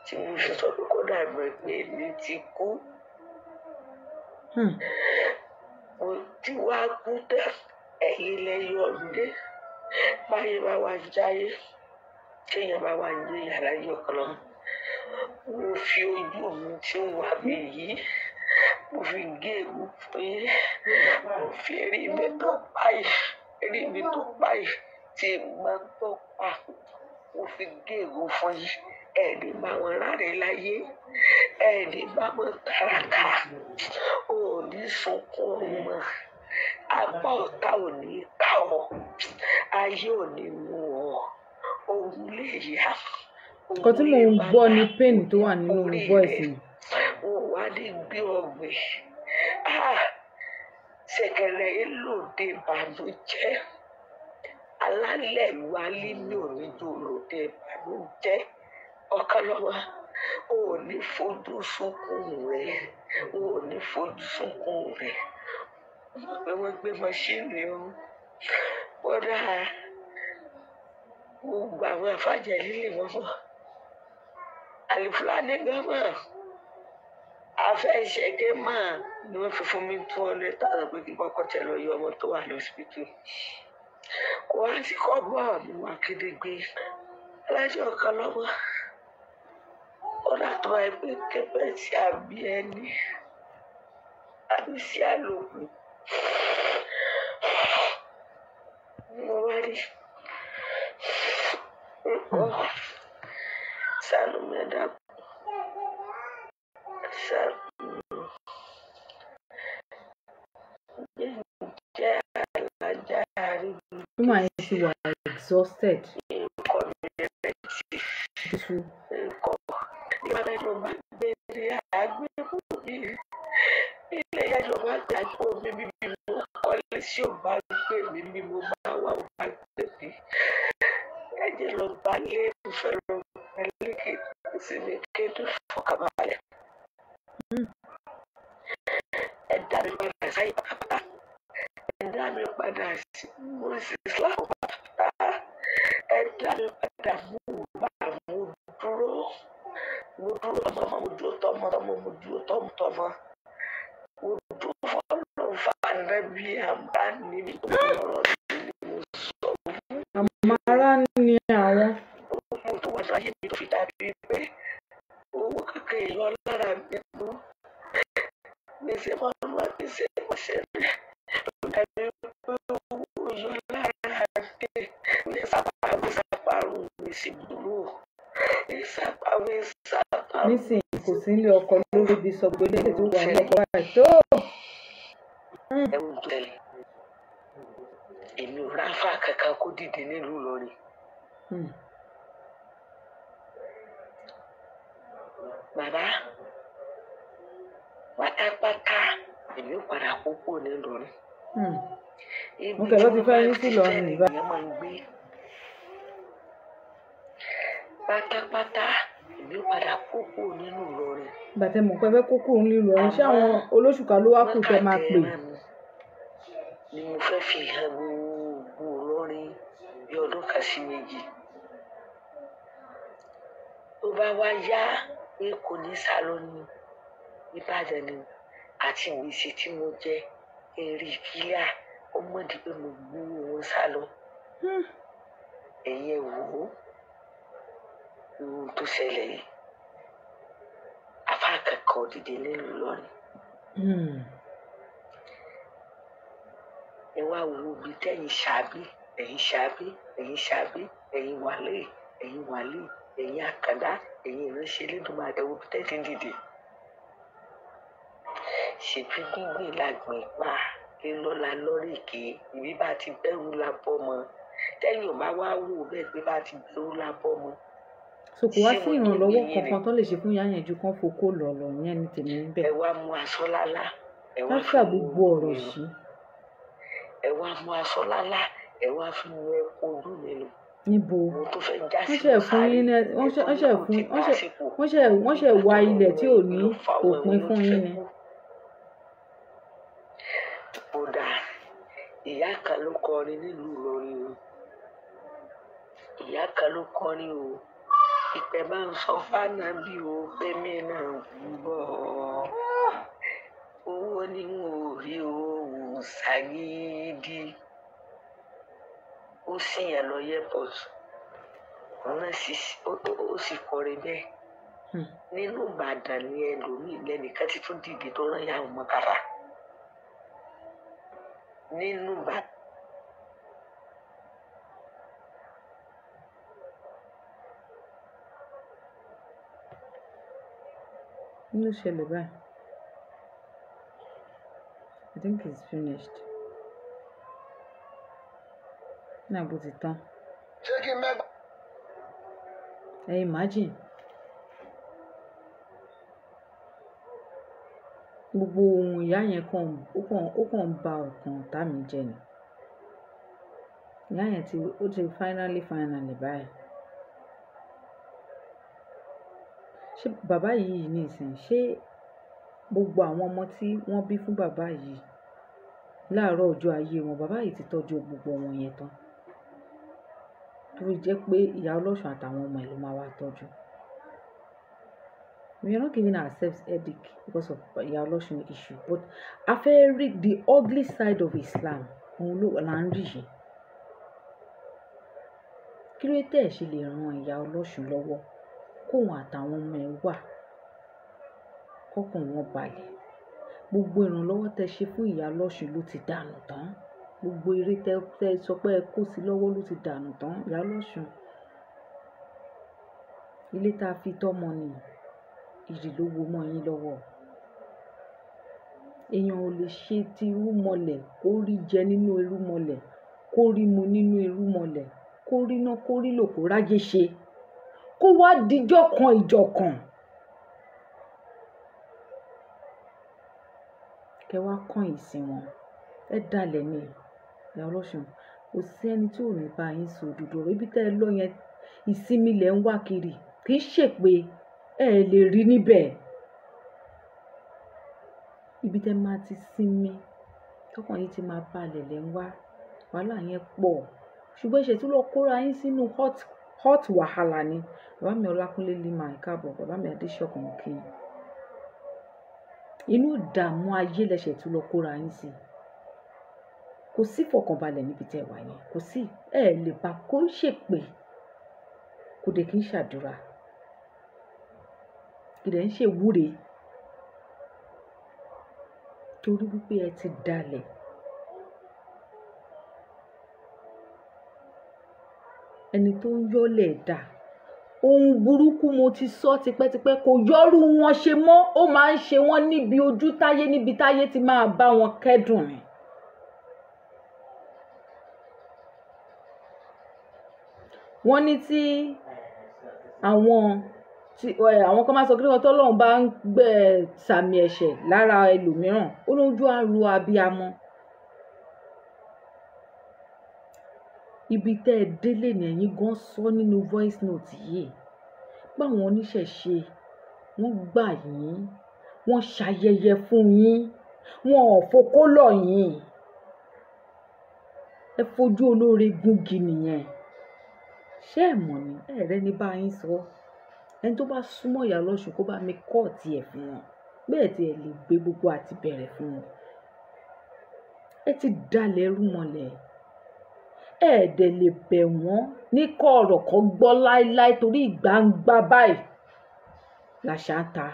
tí mo fi sọ pé kó dàbí pé èmi ti kú. Mo ti wá kú tán, ẹ̀yin lẹ yọ mí dé. Báyé bá wá jáyé, kéèyàn bá wá jẹ́ Aláàjì Ọ̀kanlọ́mọ. Mo fi ojú mi tí ń wà mí yìí, mo fi gé ègún fún yín. Mo fi eré mi tó páyì, eré mi tó páyì tí mo tó pa, mo fi gé ègún fún yín. Ẹ ní bá wọn ráre láyé, ẹ ní bá wọn tàràkà, ò ní sunkún ọmọ, apá ọ̀tá ò ní ká ọ, ayé ò ní mú ọ, ogun lè yá. Nǹkan tí mò ń gbọ́ ni pain tó wà nínú voice mi. Wọn wá ní gbé ọgbìn, ṣẹ̀kẹ̀rẹ̀ ìlòdì ìbànújẹ́, alálẹ̀ wálé ní oníjó lòdì ìbànújẹ́. Ọ̀kanlọ́mọ, o ò ní fojú sunkún rẹ, o ò ní fojú sunkún rẹ. Pé wọ́n gbé mọ́ṣíìnì o, kódà gbogbo àwọn àfàjẹ́ líle wọn mọ̀. Àlìfúlàní gan mọ̀, afẹ́ṣẹ́gẹ́ mọ̀ ni wọ́n fi fún mi 200,000 pé kí n kọ́kọ́ tẹ̀ lọ yọ ọmọ tó wà lọ́sibítù. Kò wá sí kọ́bọ̀ mi wá kédegbé. Aláàjì Ọ̀kanlọ́mọ, ó dàtọ̀ ẹgbẹ́ kẹfẹ́ sí àbí ẹni, àbí sí àlòkù. Mo wá rí nǹkan sànù mẹ́ta sànù jẹ́ alájà àríwí. Woman yẹn ti wà exhausted. Nǹkan mi rẹ̀ ti nǹkan nígbà tí mo bá gbé ní àgbébù mi ilé ìyájọ́ bá gbé àgbo mi bí mo kọ́lé sí ò bá gbé mi bí mo bá wà ò bá gbé mi. Ẹ jẹ́ lọ bá lé fẹ́ lọ bá lé kí n sì ní kéde fọkànbalẹ̀. Ẹ dá mi padà sáyé pátápátá. Ẹ dá mi padà sí Moses Islam pátápátá. Ẹ dá mi padà mú bá mo dúró. Mo dúró tọmọ, mo dúró tọmọ tọmọ, mo dúró tọmọ tọmọ. Mo dúró fọlọ́ fànàbí àbá níbi ọ̀rọ̀ mi ni mo sọ. Àmọ́ ara ni àwọn. Owó tó wà láyé mi tó fi dàbí pé owó kékeré yọ lára mi mú. Gbèsè mọ́nú gbèsè mọ́ṣẹ́ rẹ̀ ló dàbí pé owó yọ lára mi. Mi sábà mi sábà rù mí sí dúró. Mi sábà mi sábà. Nísìnyí kò sí nílé ọkọ lórí ibi sọ gbogbo ilé tó wà ní ọkọ báyìí tó. Ẹ̀wọ̀n tó tẹ̀lé. Èmi ò ráfà kankan kó dìde nílùú Ìlọrin. Bàbá pátápátá èmi ò padà kó kúrò ní Ìlọrin. Ibi Mo kẹ̀ lọ́ tí ti wọ́n fẹ́ bá yín sí ti fẹ́ Ìlọrin báyìí. nìyẹn máa ń gbé. Pátápátá èmi ò padà kó kúrò nínú Ìlọrin. Bàtẹ́ mọ̀ pé ẹ fẹ́ kó kúrò nílùú Ìlọrin, ṣé àwọn olóṣùkà ló wá kù tẹ́ máa pè? Mọ́kà tẹ́ mi ni mo fẹ́ fi hàn gbogbo Ìlọrin bí ọdún kan sí méjì. Tó bá wá yá pé kò ní sá lọ ní Ìbàdàn ni àti gbèsè tí mo jẹ èrè ìkílà ó mọ̀ di pé mo gbówó wọn sá lọ. Ẹ̀yin ẹ wò ó, ohun tó ṣẹlẹ̀ yìí, afá kankan ò dìde nílùú Ìlọrin. Ẹ wá wo ibi tẹ́yìn ṣáábí, ẹ̀yin ṣáábí, ẹ̀yin ṣáábí, ẹ̀yin wàlíì, ẹ̀yin wàlíì, ẹ̀yin àkàndá, ẹ̀yin ìránṣẹ́ Elédùmarè, ẹ wo ibi tẹ́yìn dìde. Ṣèbí gbíngbìn la gbìn pa, lílọ́ la lọ́rèké, ibi bá ti bẹ́rù la bọ́mọ. Tẹ́yìn ò bá wá wò bẹ́ẹ̀ pé bá ti bẹ́rù la bọ́mọ. So kò wá Ṣé sí mo tó ìrànlọ́wọ́ bí yín ni? kankan tó lè ṣe fún ìyá yẹn ju kán fokó lọ lọ, ìyẹn ní tèmi ń bẹ̀. Ẹ wá mú aṣọ lálá, ẹ wá fi Láfíà nu gbogbo ojú ọ̀rọ̀ mi nù. sí. Ẹ wá mú aṣọ lálá, ẹ wá fi nu ẹkún ojú mi nù. Níbo? Mo tó fẹ́ já Wọ́n sínú ṣẹ̀ fún sáré, yín ní wọ́n ṣẹ̀ ẹ̀kọ́ wọ́n ní ṣẹ̀ kò fún ti wọ́n ṣẹ̀ tásìkò. wọ́n ṣẹ̀ Ìgbà wa tó lọ ilẹ̀ mú tí ò ẹ̀wọ̀n ní ló fa ọmọ òpin ẹ̀wọ̀n ló fún ti yín fẹ́ ni. kú. Ó dáa, ìyá kan ló kọrin nílùú Ìlọrin o. Ìyá kan ló kọrin o. Ìpẹ́ máa ń sọ fánábì o pé mi náà ń bọ̀. Owó ni n ò rí o, ṣàgídí. Ó sì yàn lọ airport. Òun náà sì ó sì kọrin bẹ́ẹ̀. Nínú Ìbàdàn ni ẹlòmíì lẹ́nìkan ti tún dìde tó rán ìyá òun mọ́kàrà. Nínú Ìbàdàn. Kí ló ṣẹlẹ̀ báyìí? I think it's finished. Náà bó ti tán. Ṣé kí n mẹ́gbàá? Ẹ imagine. Gbogbo ohun ìyá yẹn kàn ó kàn ń ba ọkàn ọ̀tá mi jẹ́ ni. Ìyá yẹn ti ó ti finally finally báyìí. Ṣé bàbá yìí nísìnyí, ṣé gbogbo àwọn ọmọ tí wọ́n bí fún bàbá yìí láàárọ̀ ọjọ́ ayé wọn, bàbá yìí ti tọ́jú gbogbo wọn yẹn tán? Tó fi jẹ́ pé ìyá ọlọ́ṣun àtàwọn ọmọ ẹ̀ ló máa wá tọ́jú. We are not giving ourselves headache because of ìyá ọlọ́ṣun issue, but a fẹ́ rí the ugly side of Islam, òun ló là ń rí yìí. Kí ló dé tẹ́ ẹ̀ ṣe lè ran ìyá ọlọ́ṣun lọ́wọ́ kóun àtàwọn ọmọ ẹ̀ wà kọ́kàn wọn balẹ̀? Gbogbo ìrànlọ́wọ́ tẹ́ ṣe fún ìyá ọlọ́ṣun ló ti dànù tán. Gbogbo eré tẹ́ tẹ́ sọ pé ẹ kó sí lọ́wọ́ ló ti dànù tán. Ìyá ọlọ́ṣun, ilé tá a fi tọ́mọ ni, ìrì ló wo mọ́ yín lọ́wọ́. Èèyàn ò lè ṣe ti irúnmọlẹ̀ kó rí jẹ nínú irúnmọlẹ̀, kó rí mu nínú irúnmọlẹ̀, kó rí ná, kó rí lò, kó ráyé ṣe, kó wá dijọ́ kan ìjọ̀kan. Kẹ wá kọ̀yìn sí wọn. Ẹ dalẹ̀ ni, ìyá ọlọ́ṣun. Kò sí ẹni tí ò ní bá yín sọ òdodo ọ̀rọ̀. Ibi tẹ́ ẹ lọ yẹn, ìsinmi lẹ̀ ń wá kiri. Kì í ṣe pé ẹ lè rí níbẹ̀. Ibi tẹ́ máa ti sinmi, tọkàn yín ti máa balẹ̀ lẹ̀ ń wá. Wàhálà yẹn pọ̀. Ṣùgbọ́n ẹ ṣẹ̀ tún lọ kóra yín sínú hot hot wàhálà ni. Bàbá mi Ọlákúnlé Lima, ẹ káàbọ̀. Bàbá mi Adéṣọ̀kan, mo kí yín. Inú ìdààmú ayé lẹ ṣẹ̀ tún lọ kóra yín sí. Kò sí ìfọ̀kànbalẹ̀ níbi tẹ́ ẹ wà yẹn. Kò sí. Ẹ lè bá kó ṣèpè. Kò dẹ̀ kí ń ṣàdúrà. Kì dẹ̀ ń ṣe ìwúre. Torí wípé ẹ ti dalẹ̀. Ẹni tó ń yọ́lẹ̀ dà. Ohun burúkú mo ti sọ tipẹ́tipẹ́, kò yọ́rú wọn ṣe mọ́. Ó máa ń ṣe wọ́n níbi ojú táyé, níbi táyé ti máa bá wọn kẹ́dùn ni. Wọ́n ní tí àwọn tí àwọn kan máa sọ kí wọ́n tọ́lọ́run bá ń gbẹ sàmì ẹ̀ṣẹ̀ lára ẹlòmíràn, ó lójú àrò abiyamọ. Ibi tẹ́ ẹ délé ni ẹ̀yin gan sọ nínú voice note yìí. Báwọn oníṣẹ̀ṣe wọ́n gbà yín, wọ́n ṣayẹyẹ fún yín, wọn ò fokó lọ̀ yín. Ẹ fojú olóore gúngi nìyẹn. Ṣé ẹ mọ̀ ni? Ẹ rẹ́ni bá yín sọ. Ẹni tó bá súnmọ́ ìyá ọlọ́ṣun kó bá mi kọ́ ti ẹ̀ fún wọn. Bẹ́ẹ̀ tí ẹ lè gbé gbogbo àti bẹ̀rẹ̀ fún wọn. Ẹ ti dalẹ̀ ẹrú mọ́lẹ̀. Ẹ dẹ̀ lè bẹ̀ wọ́n ní kọ́ ọ̀rọ̀ kan gbọ́ láéláé torí gbangba báyìí làṣà ń ta.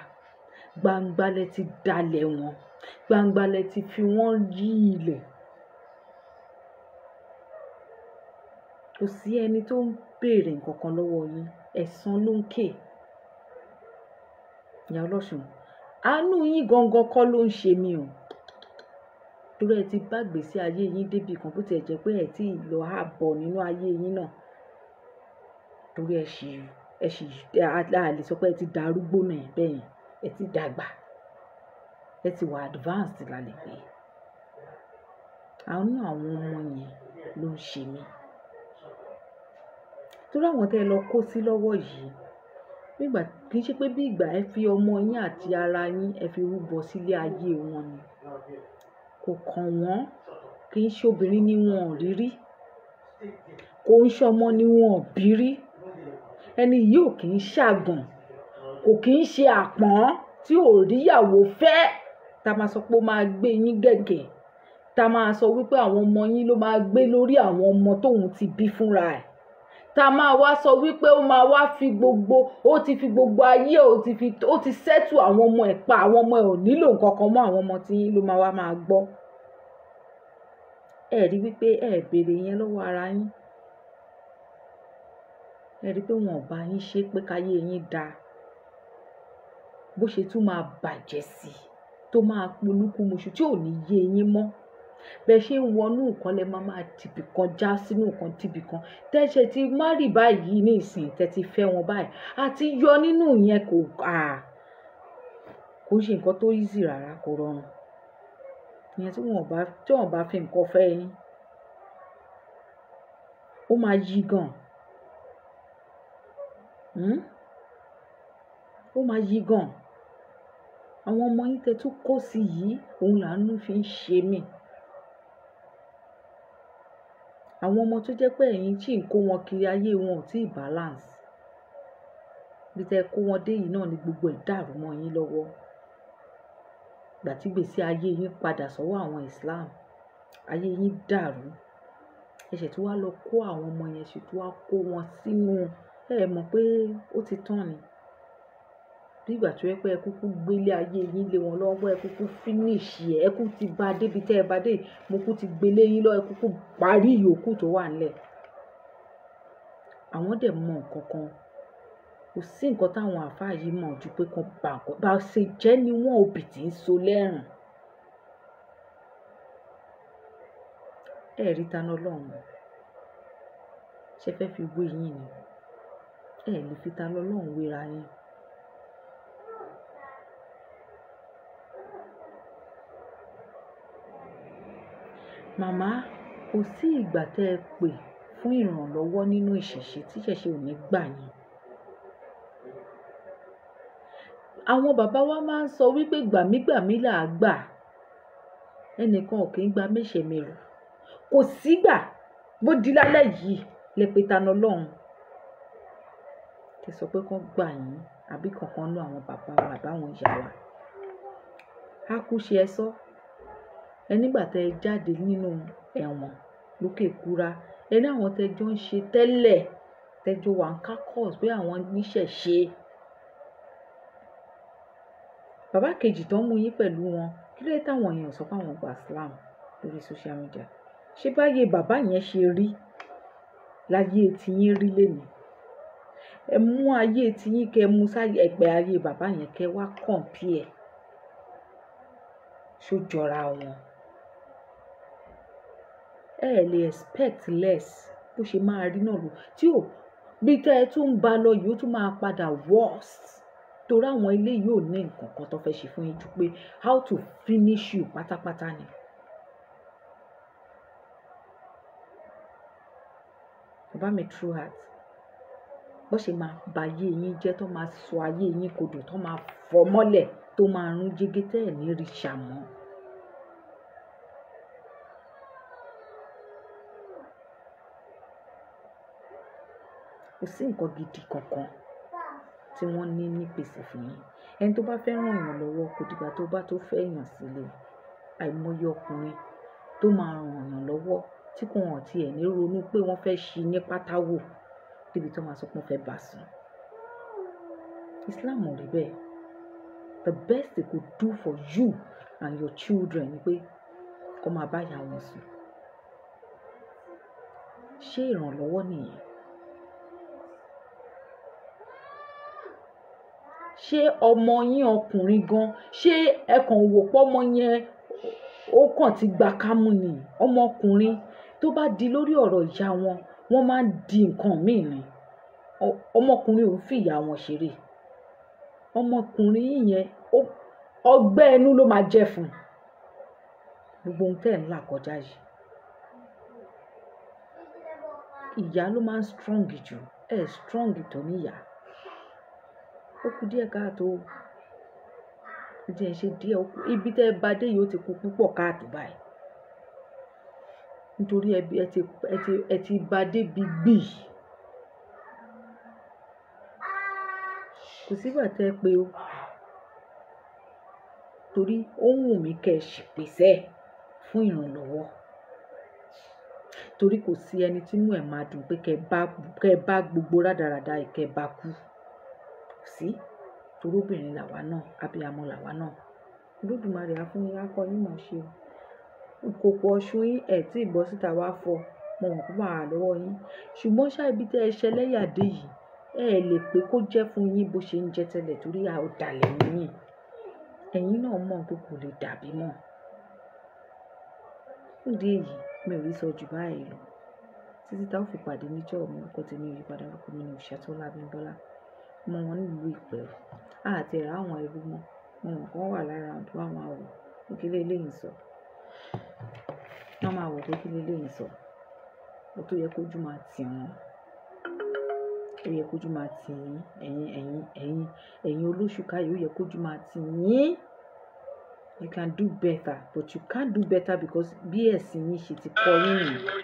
Gbangba lẹ ti dalẹ̀ wọn. Gbangba lẹ ti fi wọ́n yí ilẹ̀. Kò sí ẹni tó ń béèrè nǹkan kan lọ́wọ́ yín. Ẹ̀san ló ń ké. Ìyá ọlọ́ṣun, àánú yín gangan kọ́ ló ń ṣe mí o. Torí ẹ ti bá ìgbésí ayé yín débi kan, bó ti ẹ jẹ́ pé ẹ tí ì lọ ààbọ̀ nínú ayé yín náà. Torí ẹ ṣì Ẹ sì a lè sọ pé ẹ ti darúgbó náà bẹ́ẹ̀ yẹn, ẹ ti dàgbà, ẹ ti wà advanced la lè pè é. Àánú àwọn ọmọ yẹn ló ń ṣe mí. Torí àwọn tẹ́ ẹ lọ kó sí lọ́wọ́ yìí, nígbà kì í ṣe pé bí ìgbà ẹ fi ọmọ yín àti ara yín ẹ fi rúbọ sílé ayé wọn ni. Kò kàn wọ́n, kì í ṣe obìnrin ni wọn ò rí rí, kò ń ṣe ọmọ ni wọn ò bí rí. Ẹni yìí ò kì í ṣàgàn, kò kì í ṣe àpọ́n tí ò ríyàwó fẹ́, tá máa sọ pé ó máa gbé yín gẹ̀gẹ̀, tá máa sọ wípé àwọn ọmọ yín ló máa gbé lórí àwọn ọmọ tóun ti bí fúnra ẹ̀, tá máa wá sọ wípé ó máa wá fi gbogbo, ó ti fi gbogbo ayé, ó ti settle àwọn ọmọ ẹ̀ pa, àwọn ọmọ ẹ̀ ò nílò nǹkan kan mọ́, àwọn ọmọ tí yín ló máa wá máa gbọ́. Ẹ rí wípé ẹ béèrè yẹn lọ́wọ́ ara yín. Ẹ rí pé wọn ò bá yín ṣe pé káyé yín da, bó ṣe tún máa bàjẹ́ sí i, tó máa polúkúmuṣu tí ò ní yé yín mọ́. Bẹ́ẹ̀ ṣe ń wọnú nǹkan lẹ máa máa tìbì kan já sínú nǹkan tìbì kan. Tẹ́ ṣe ti marry báyìí ní ìsìn, tẹ́ ti fẹ́ wọn báyìí, àti yọ nínú yẹn kò, kò ṣe nǹkan tó easy rárá, kò rọrùn. Ìyẹn tí wọn ò bá, tí wọn ò bá fi nǹkan fẹ́ yín, ó máa yí gan. Ó máa yí gan. Àwọn ọmọ yín tẹ́ tún kó sí yìí, òun làánú fi ń ṣe mí. Àwọn ọmọ tó jẹ́ pé ẹ̀yin tí ń kó wọn kiri ayé wọn ò tíì balance. Bí tẹ kó wọn dé yìí náà ni gbogbo ẹ̀ dàrú mọ́ yín lọ́wọ́. Ìgbà tí gbèsè ayé yín padà sọ́wọ́ àwọn Islam, ayé yín dàrú. Ẹ ṣẹ̀ tí wá lọ kó àwọn ọmọ yẹn, ṣe tí wá kó wọn sínú, ẹ mọ̀ pé ó ti tán ni. Bí ìgbà tó jẹ́ pé ẹ kúkú gbé ilé ayé yín lé wọn lọ́wọ́, ẹ kúkú finish ẹ, ẹ kú ti ba dé ibi tí ẹ bá dé, mo kú ti gbé lé yín lọ, ẹ kúkú parí ìyókù tó wà nílẹ̀. Àwọn dẹ̀ mọ nǹkan kan. Kò sí nǹkan táwọn àfáà yìí mọ̀ ju pé kan bá nǹkan, bá ṣe jẹ́ ni wọ́n òbí tí ń so lẹ́rùn. Ẹ rí Tani Olohun, ṣé fẹ́ fi wé yín ni? Ẹ lè fi Tani Olohun wéra yín. Màmá, kò sí ìgbà tẹ́ ẹ pè fún ìrànlọ́wọ́ nínú ìṣẹ̀ṣe tí ìṣẹ̀ṣe ò ní gbà yín. Àwọn bàbá wa máa ń sọ wípé gbàmígbàmí là á gbà. Ẹnìkan ò kí ń gba méṣèmérò. Kò sígbà bó di lálẹ́ yìí lẹ pé Tani Olohun. Tẹ sọ pé kán gbà yín àbí kankan nínú àwọn bàbá wa àbí àwọn ìyá wa. A kú ṣe ẹ sọ. Ẹ nígbà tẹ jáde nínú ẹ̀wọ̀n lókè kúra, ẹ ní àwọn tẹ jọ ń ṣe tẹ́lẹ̀, tẹ jọ wà ń kákọ́ọ̀sì pé àwọn oníṣẹ̀ṣe. Bàbá kejì tó ń mú yín pẹ̀lú wọn, kí ló dé táwọn èèyàn sọ pé àwọn gba Islam lórí social media? Ṣé báyé bàbá yẹn ṣe rí láyé tí yín rí lénìí? Ẹ mú ayé tí yín kẹ mú sáyé ẹgbẹ́ ayé bàbá yẹn kẹ wá compare. Ṣó jọra wọn? Ẹ lè expect less bó ṣe máa rí náà lò. Tí ò, bí tẹ́ ẹ tún ń bá lọ yìí ó tún máa padà worst. Torí àwọn ilé yìí ò ní nǹkan kan tó fẹ́ ṣe fún yín ju pé how to finish you pátápátá ni. Bàbá mi true heart. Bó ṣe máa ba ayé yín jẹ́, tó máa sọ ayé yín kodò, tó máa fọ́ mọ́lẹ̀, tó máa rún jégé tẹ́ ẹ̀ ní rí ṣàmọ́. Kò sí nǹkan gidi kankan tí wọ́n ní ní pèsè fún yín. Ẹni tó bá fẹ́ ràn yàn lọ́wọ́ kò dìgbà tó bá tó fẹ́ yàn sílẹ̀. Àìmọye ọkùnrin tó máa ràn yàn lọ́wọ́ tí kò hàn tí ẹ̀ ní ronú pé wọ́n fẹ́ ṣí ní pátá wò débi tó máa sọ pé wọ́n fẹ́ bá sùn. Islam ò rí bẹ́ẹ̀. The best they could do for you and your children ni pé kó máa bá ìyá wọn sùn. Ṣé ìrànlọ́wọ́ nìyẹn? Ṣé ọmọ yín ọkùnrin gan, ṣé ẹ kàn wò pé ọmọ yẹn ó kàn ti gba kámú ni? Ọmọkùnrin tó bá di lórí ọ̀rọ̀ ìyá wọn, wọ́n máa ń di nǹkan míì ni. Ọmọkùnrin ò ń fìyà wọn ṣeré. Ọmọkùnrin yẹn ọgbẹ́ ẹnu ló máa jẹ́ fún gbogbo ohun tẹ́ ẹ̀ ń là kọjá yìí. Ìyá ló máa ń strong jù, ẹ̀ strong tó níyà. Ó kù díẹ̀ káàtó, díẹ̀ ṣe díẹ̀, ó kù ibi tẹ́ ẹ bá dé yìí ó ti kú púpọ̀ káàtó báyìí. Nítorí ẹ ti bá dé bí gbì. Kò sígbà tẹ́ ẹ pé o, torí ó wù mí kẹ́ ẹ ṣèpèsè fún ìrànlọ́wọ́. Torí kò sí ẹni tí inú ẹ̀ máa dùn pé kẹ́ ẹ bá gbogbo rádaràda yìí kẹ́ ẹ bá kú. Kò sí. Torí obìnrin làwa náà, abiyamọ làwa náà. Olódùmarè á fún yín, á kọ́ yín mọ̀ ṣe o. Ìkòkò Ọ̀ṣun yín ẹ̀ tí ì bọ́ síta wá fọ́, mo mọ̀ pé màá lọ́wọ́ yín. Ṣùgbọ́n ṣá ibi tẹ́ ẹ ṣẹlẹ́yà dé yìí, ẹ lè pé kó jẹ́ fún yín bó ṣe ń jẹ́ tẹ́lẹ̀ torí a ò dalẹ̀ yín. Ẹ̀yin náà mọ̀ pé kò lè dàbí mọ́. Fún ìdí èyí, mi ò rí sọ jù báyìí lọ. Títí tá ó fi pàdé níjọ́ mi, orúkọ tèmi ò yípadà, orúkọ mi ni Òṣìṣàtọ́lá Abímbọ́lá. Ọmọ wọn nílùú Ìpẹ́rù. A àti ẹ̀rọ àwọn ẹrú mọ́. Mo mọ̀ kán wà lára àwọn tó wà máa wò pé kí leléyìí ń sọ. Wọ́n máa wò pé kí leléyìí ń sọ. Ó tó yẹ kójú máa tì wọ́n. Ó yẹ kójú máa tì yín. Ẹ̀yin, ẹ̀yin, ẹ̀yin, ẹ̀yin olóṣùká yìí ó yẹ kójú máa tì yín. You can do better, but you can't do better because bí ẹ̀sìn yín ṣe ti kọ́ yín nìyí.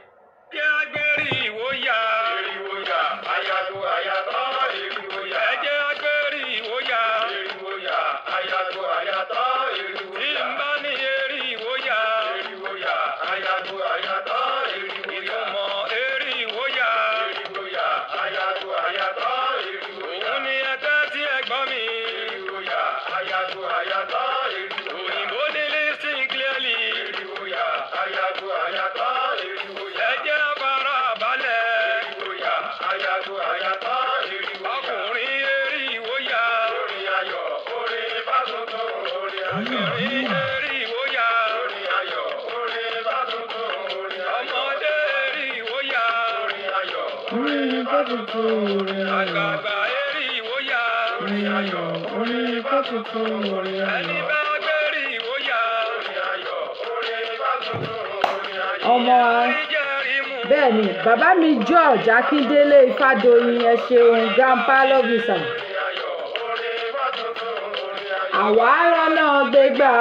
Jẹ́ agbérí ìwò yá. Eriwo ya, ayado ayatọ́, eriwo ya. Ẹ jẹ́ agbérí ìwò yá. Eriwo ya, ayado ayatọ́, eriwo Tí ya. n bá ní erí ìwò yá. Eriwo ya, ayado ayatọ́, eriwo ya. Ìtumọ̀ erí ìwò yá. Eriwo ya, ayado ayatọ́, eriwo ya. Òun ni ẹ tẹ́tí ẹ gbọ́ mi. Eriwo ya, ayado ayatọ́, eriwo ya. Òyìnbó ní listen clearly. Eriwo ya, ayado ayatọ́, eriwo ya. Ẹ jẹ́ fara balẹ̀. Eriwo ya, ayado ayatọ́, eriwo ya. Ọkùnrin erí ìwò yá. Orin ayọ̀, orin bá tuntun, orin ayọ̀. Obìnrin erí ìwò yá. Orin ayọ̀, orin bá tuntun, orin ayọ̀. Ọmọdé erí ìwò yá. Orin ayọ̀, orin bá tuntun, orin ayọ̀. Àgbààgbà erí ìwò yá. Orin ayọ̀, orin bá tuntun, orin Ẹni ayọ̀. bá gbérí ìwò yá. Orin ayọ̀, orin bá tuntun, orin ayọ̀. Ọmọ Ìjẹ́rìí mú. bẹ́ẹ̀ ni bàbá mi George Akíndélé Ifádòyìn, ẹ ṣeun grandpa, love you sir. Orin ayọ̀, orin bá tuntun, orin ayọ̀. Àwa rọ́nà gbégbá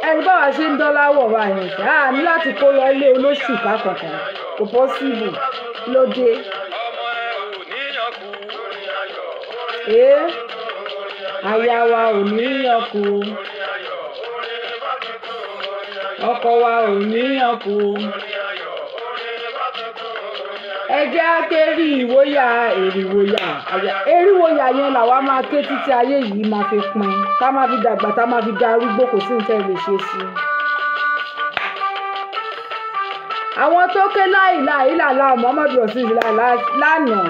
ẹni báwa ṣe ń dọ́là wọ̀ wá yẹn ṣá a ní láti kó lọ ilé olóṣù kákankan, kò pọ́síbù lóde. Ọmọ ẹ ò níyàn kú. Orin ayọ̀, orin Ee, orin ayọ̀. aya wa ò níyàn kú, Orin ayọ̀, orin bá tuntun, orin ayọ̀. ọkọ wa ò níyàn kú. Orin ayọ̀, orin bá tuntun, orin ayọ̀. Ẹ jẹ́ á kérí ìwóyà èrìwòyà èrìwòyà yẹn làwa máa ké títí ayé yìí máa fi pin, tá máa fi dàgbà, tá máa fi darúgbó, kò sí nǹkan lè ṣe sí i. Àwọn tó ké láìláìláìlá Muhammadu Rasulullah lánàá.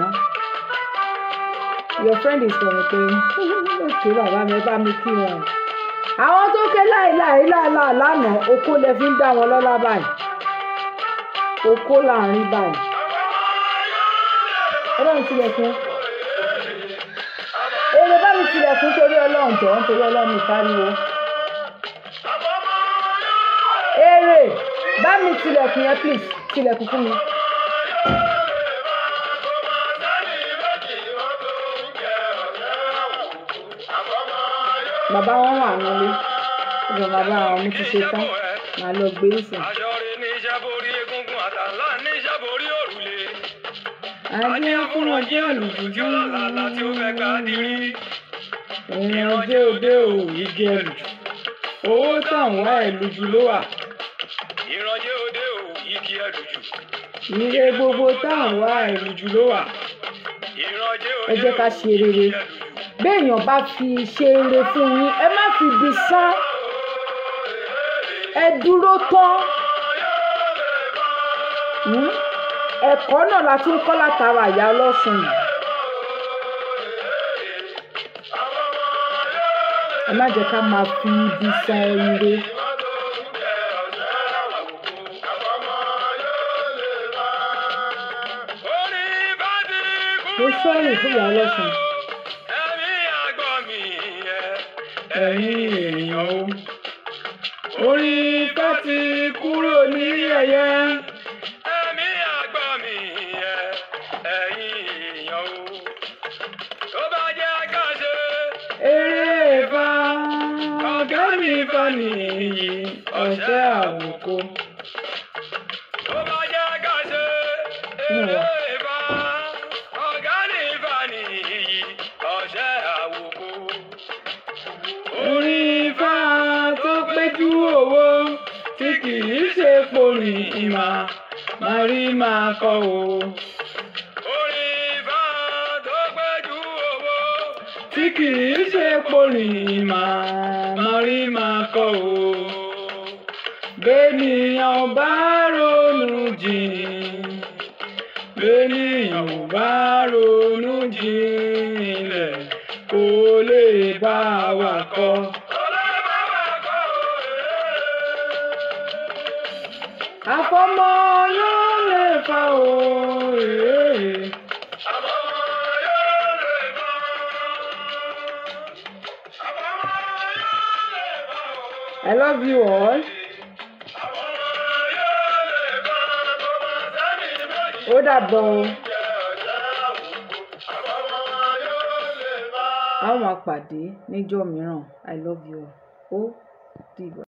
Your friend is from Ìpè. Okay, bàbá mi, ẹ bá mi kí wọn. Àwọn tó ké láìláìláìlá lánàá, okó lẹ fi ń dá wọn lọ́lá báyìí. Okó láàrin báyìí. Ọlọ́run tilẹ̀kùn. Èrè bá mi tilẹ̀kùn torí Ọlọ́run, jọ̀ọ́ nítorí Ọlọ́run ìpariwo. Èrè bá mi tilẹ̀kùn yẹn, please tilẹ̀kùn fún mi. Bàbá wọn wà nílé. Ọjọ́ bàbá àwọn mi ti ṣe tán. Màá lọ gbé ìsìn. Aṣọ rẹ̀ ní iṣẹ́ borí egungun àtàlà ní iṣẹ́ borí òrùlé. Adé fún ọjọ́ Tí ó lálàá tí ó fẹ́ gbà dirí. Ìrìn ọjọ́ òde ò igi ẹlùjù. Owó táwọn ẹlùjù ló wà. Ìrànjẹ́ òde ò igi ẹlùjù. Ire gbogbo táwọn ẹlùjù ló wà. Ìrànjẹ́ òde Ẹ jẹ́ ká ṣe rere. Béèyàn bá fi ṣe eré fún yín, ẹ má fi ibi sán. Ẹ dúró tán. Hmm? Ẹ̀kọ́ náà la tún kọ́ látara ìyá ọlọ́sùn yìí. Ẹ má jẹ́ ká máa fi ibi san ire. Orí bá ti kú. Mo sọ́ọ̀rì fún ìyá ọlọ́sùn. Ẹ̀mí àgbọ̀ mi ẹ̀ Ẹ̀yin èèyàn o. Orí Ifá ti kúrò ní yẹ̀yẹ́. Ẹ̀mí àgbọ̀ mi ẹ̀ ẹ̀yin èèyàn o. Tó bá jẹ́ ká ṣe Eré Ifá, ọ̀gá mi Ifá nìyí, ọ̀sẹ̀ àwòkọ. Tó bá jẹ́ ká ṣe eré Ifá, ọ̀gá ní Ifá nìyí, ọ̀sẹ̀ àwòkọ. Orin Ifá tó péjú owó tí kì í ṣe porin ìmà máa rí máa kọ o. Orin Ifá tó péjú owó Tí kì í ṣe porin ìmà máa rí máa kọ o. Bẹ́nìyàn bá ronú jìn, bẹ́nìyàn ò bá ronú jinlẹ̀, kò lè bá wa kọ́. Àfọmọ́ yóò lè fa o. I love you all. Ó dàbọ̀ o. A ó máa pàdé níjọ́ mìíràn. I love you all. Ó dìgbà.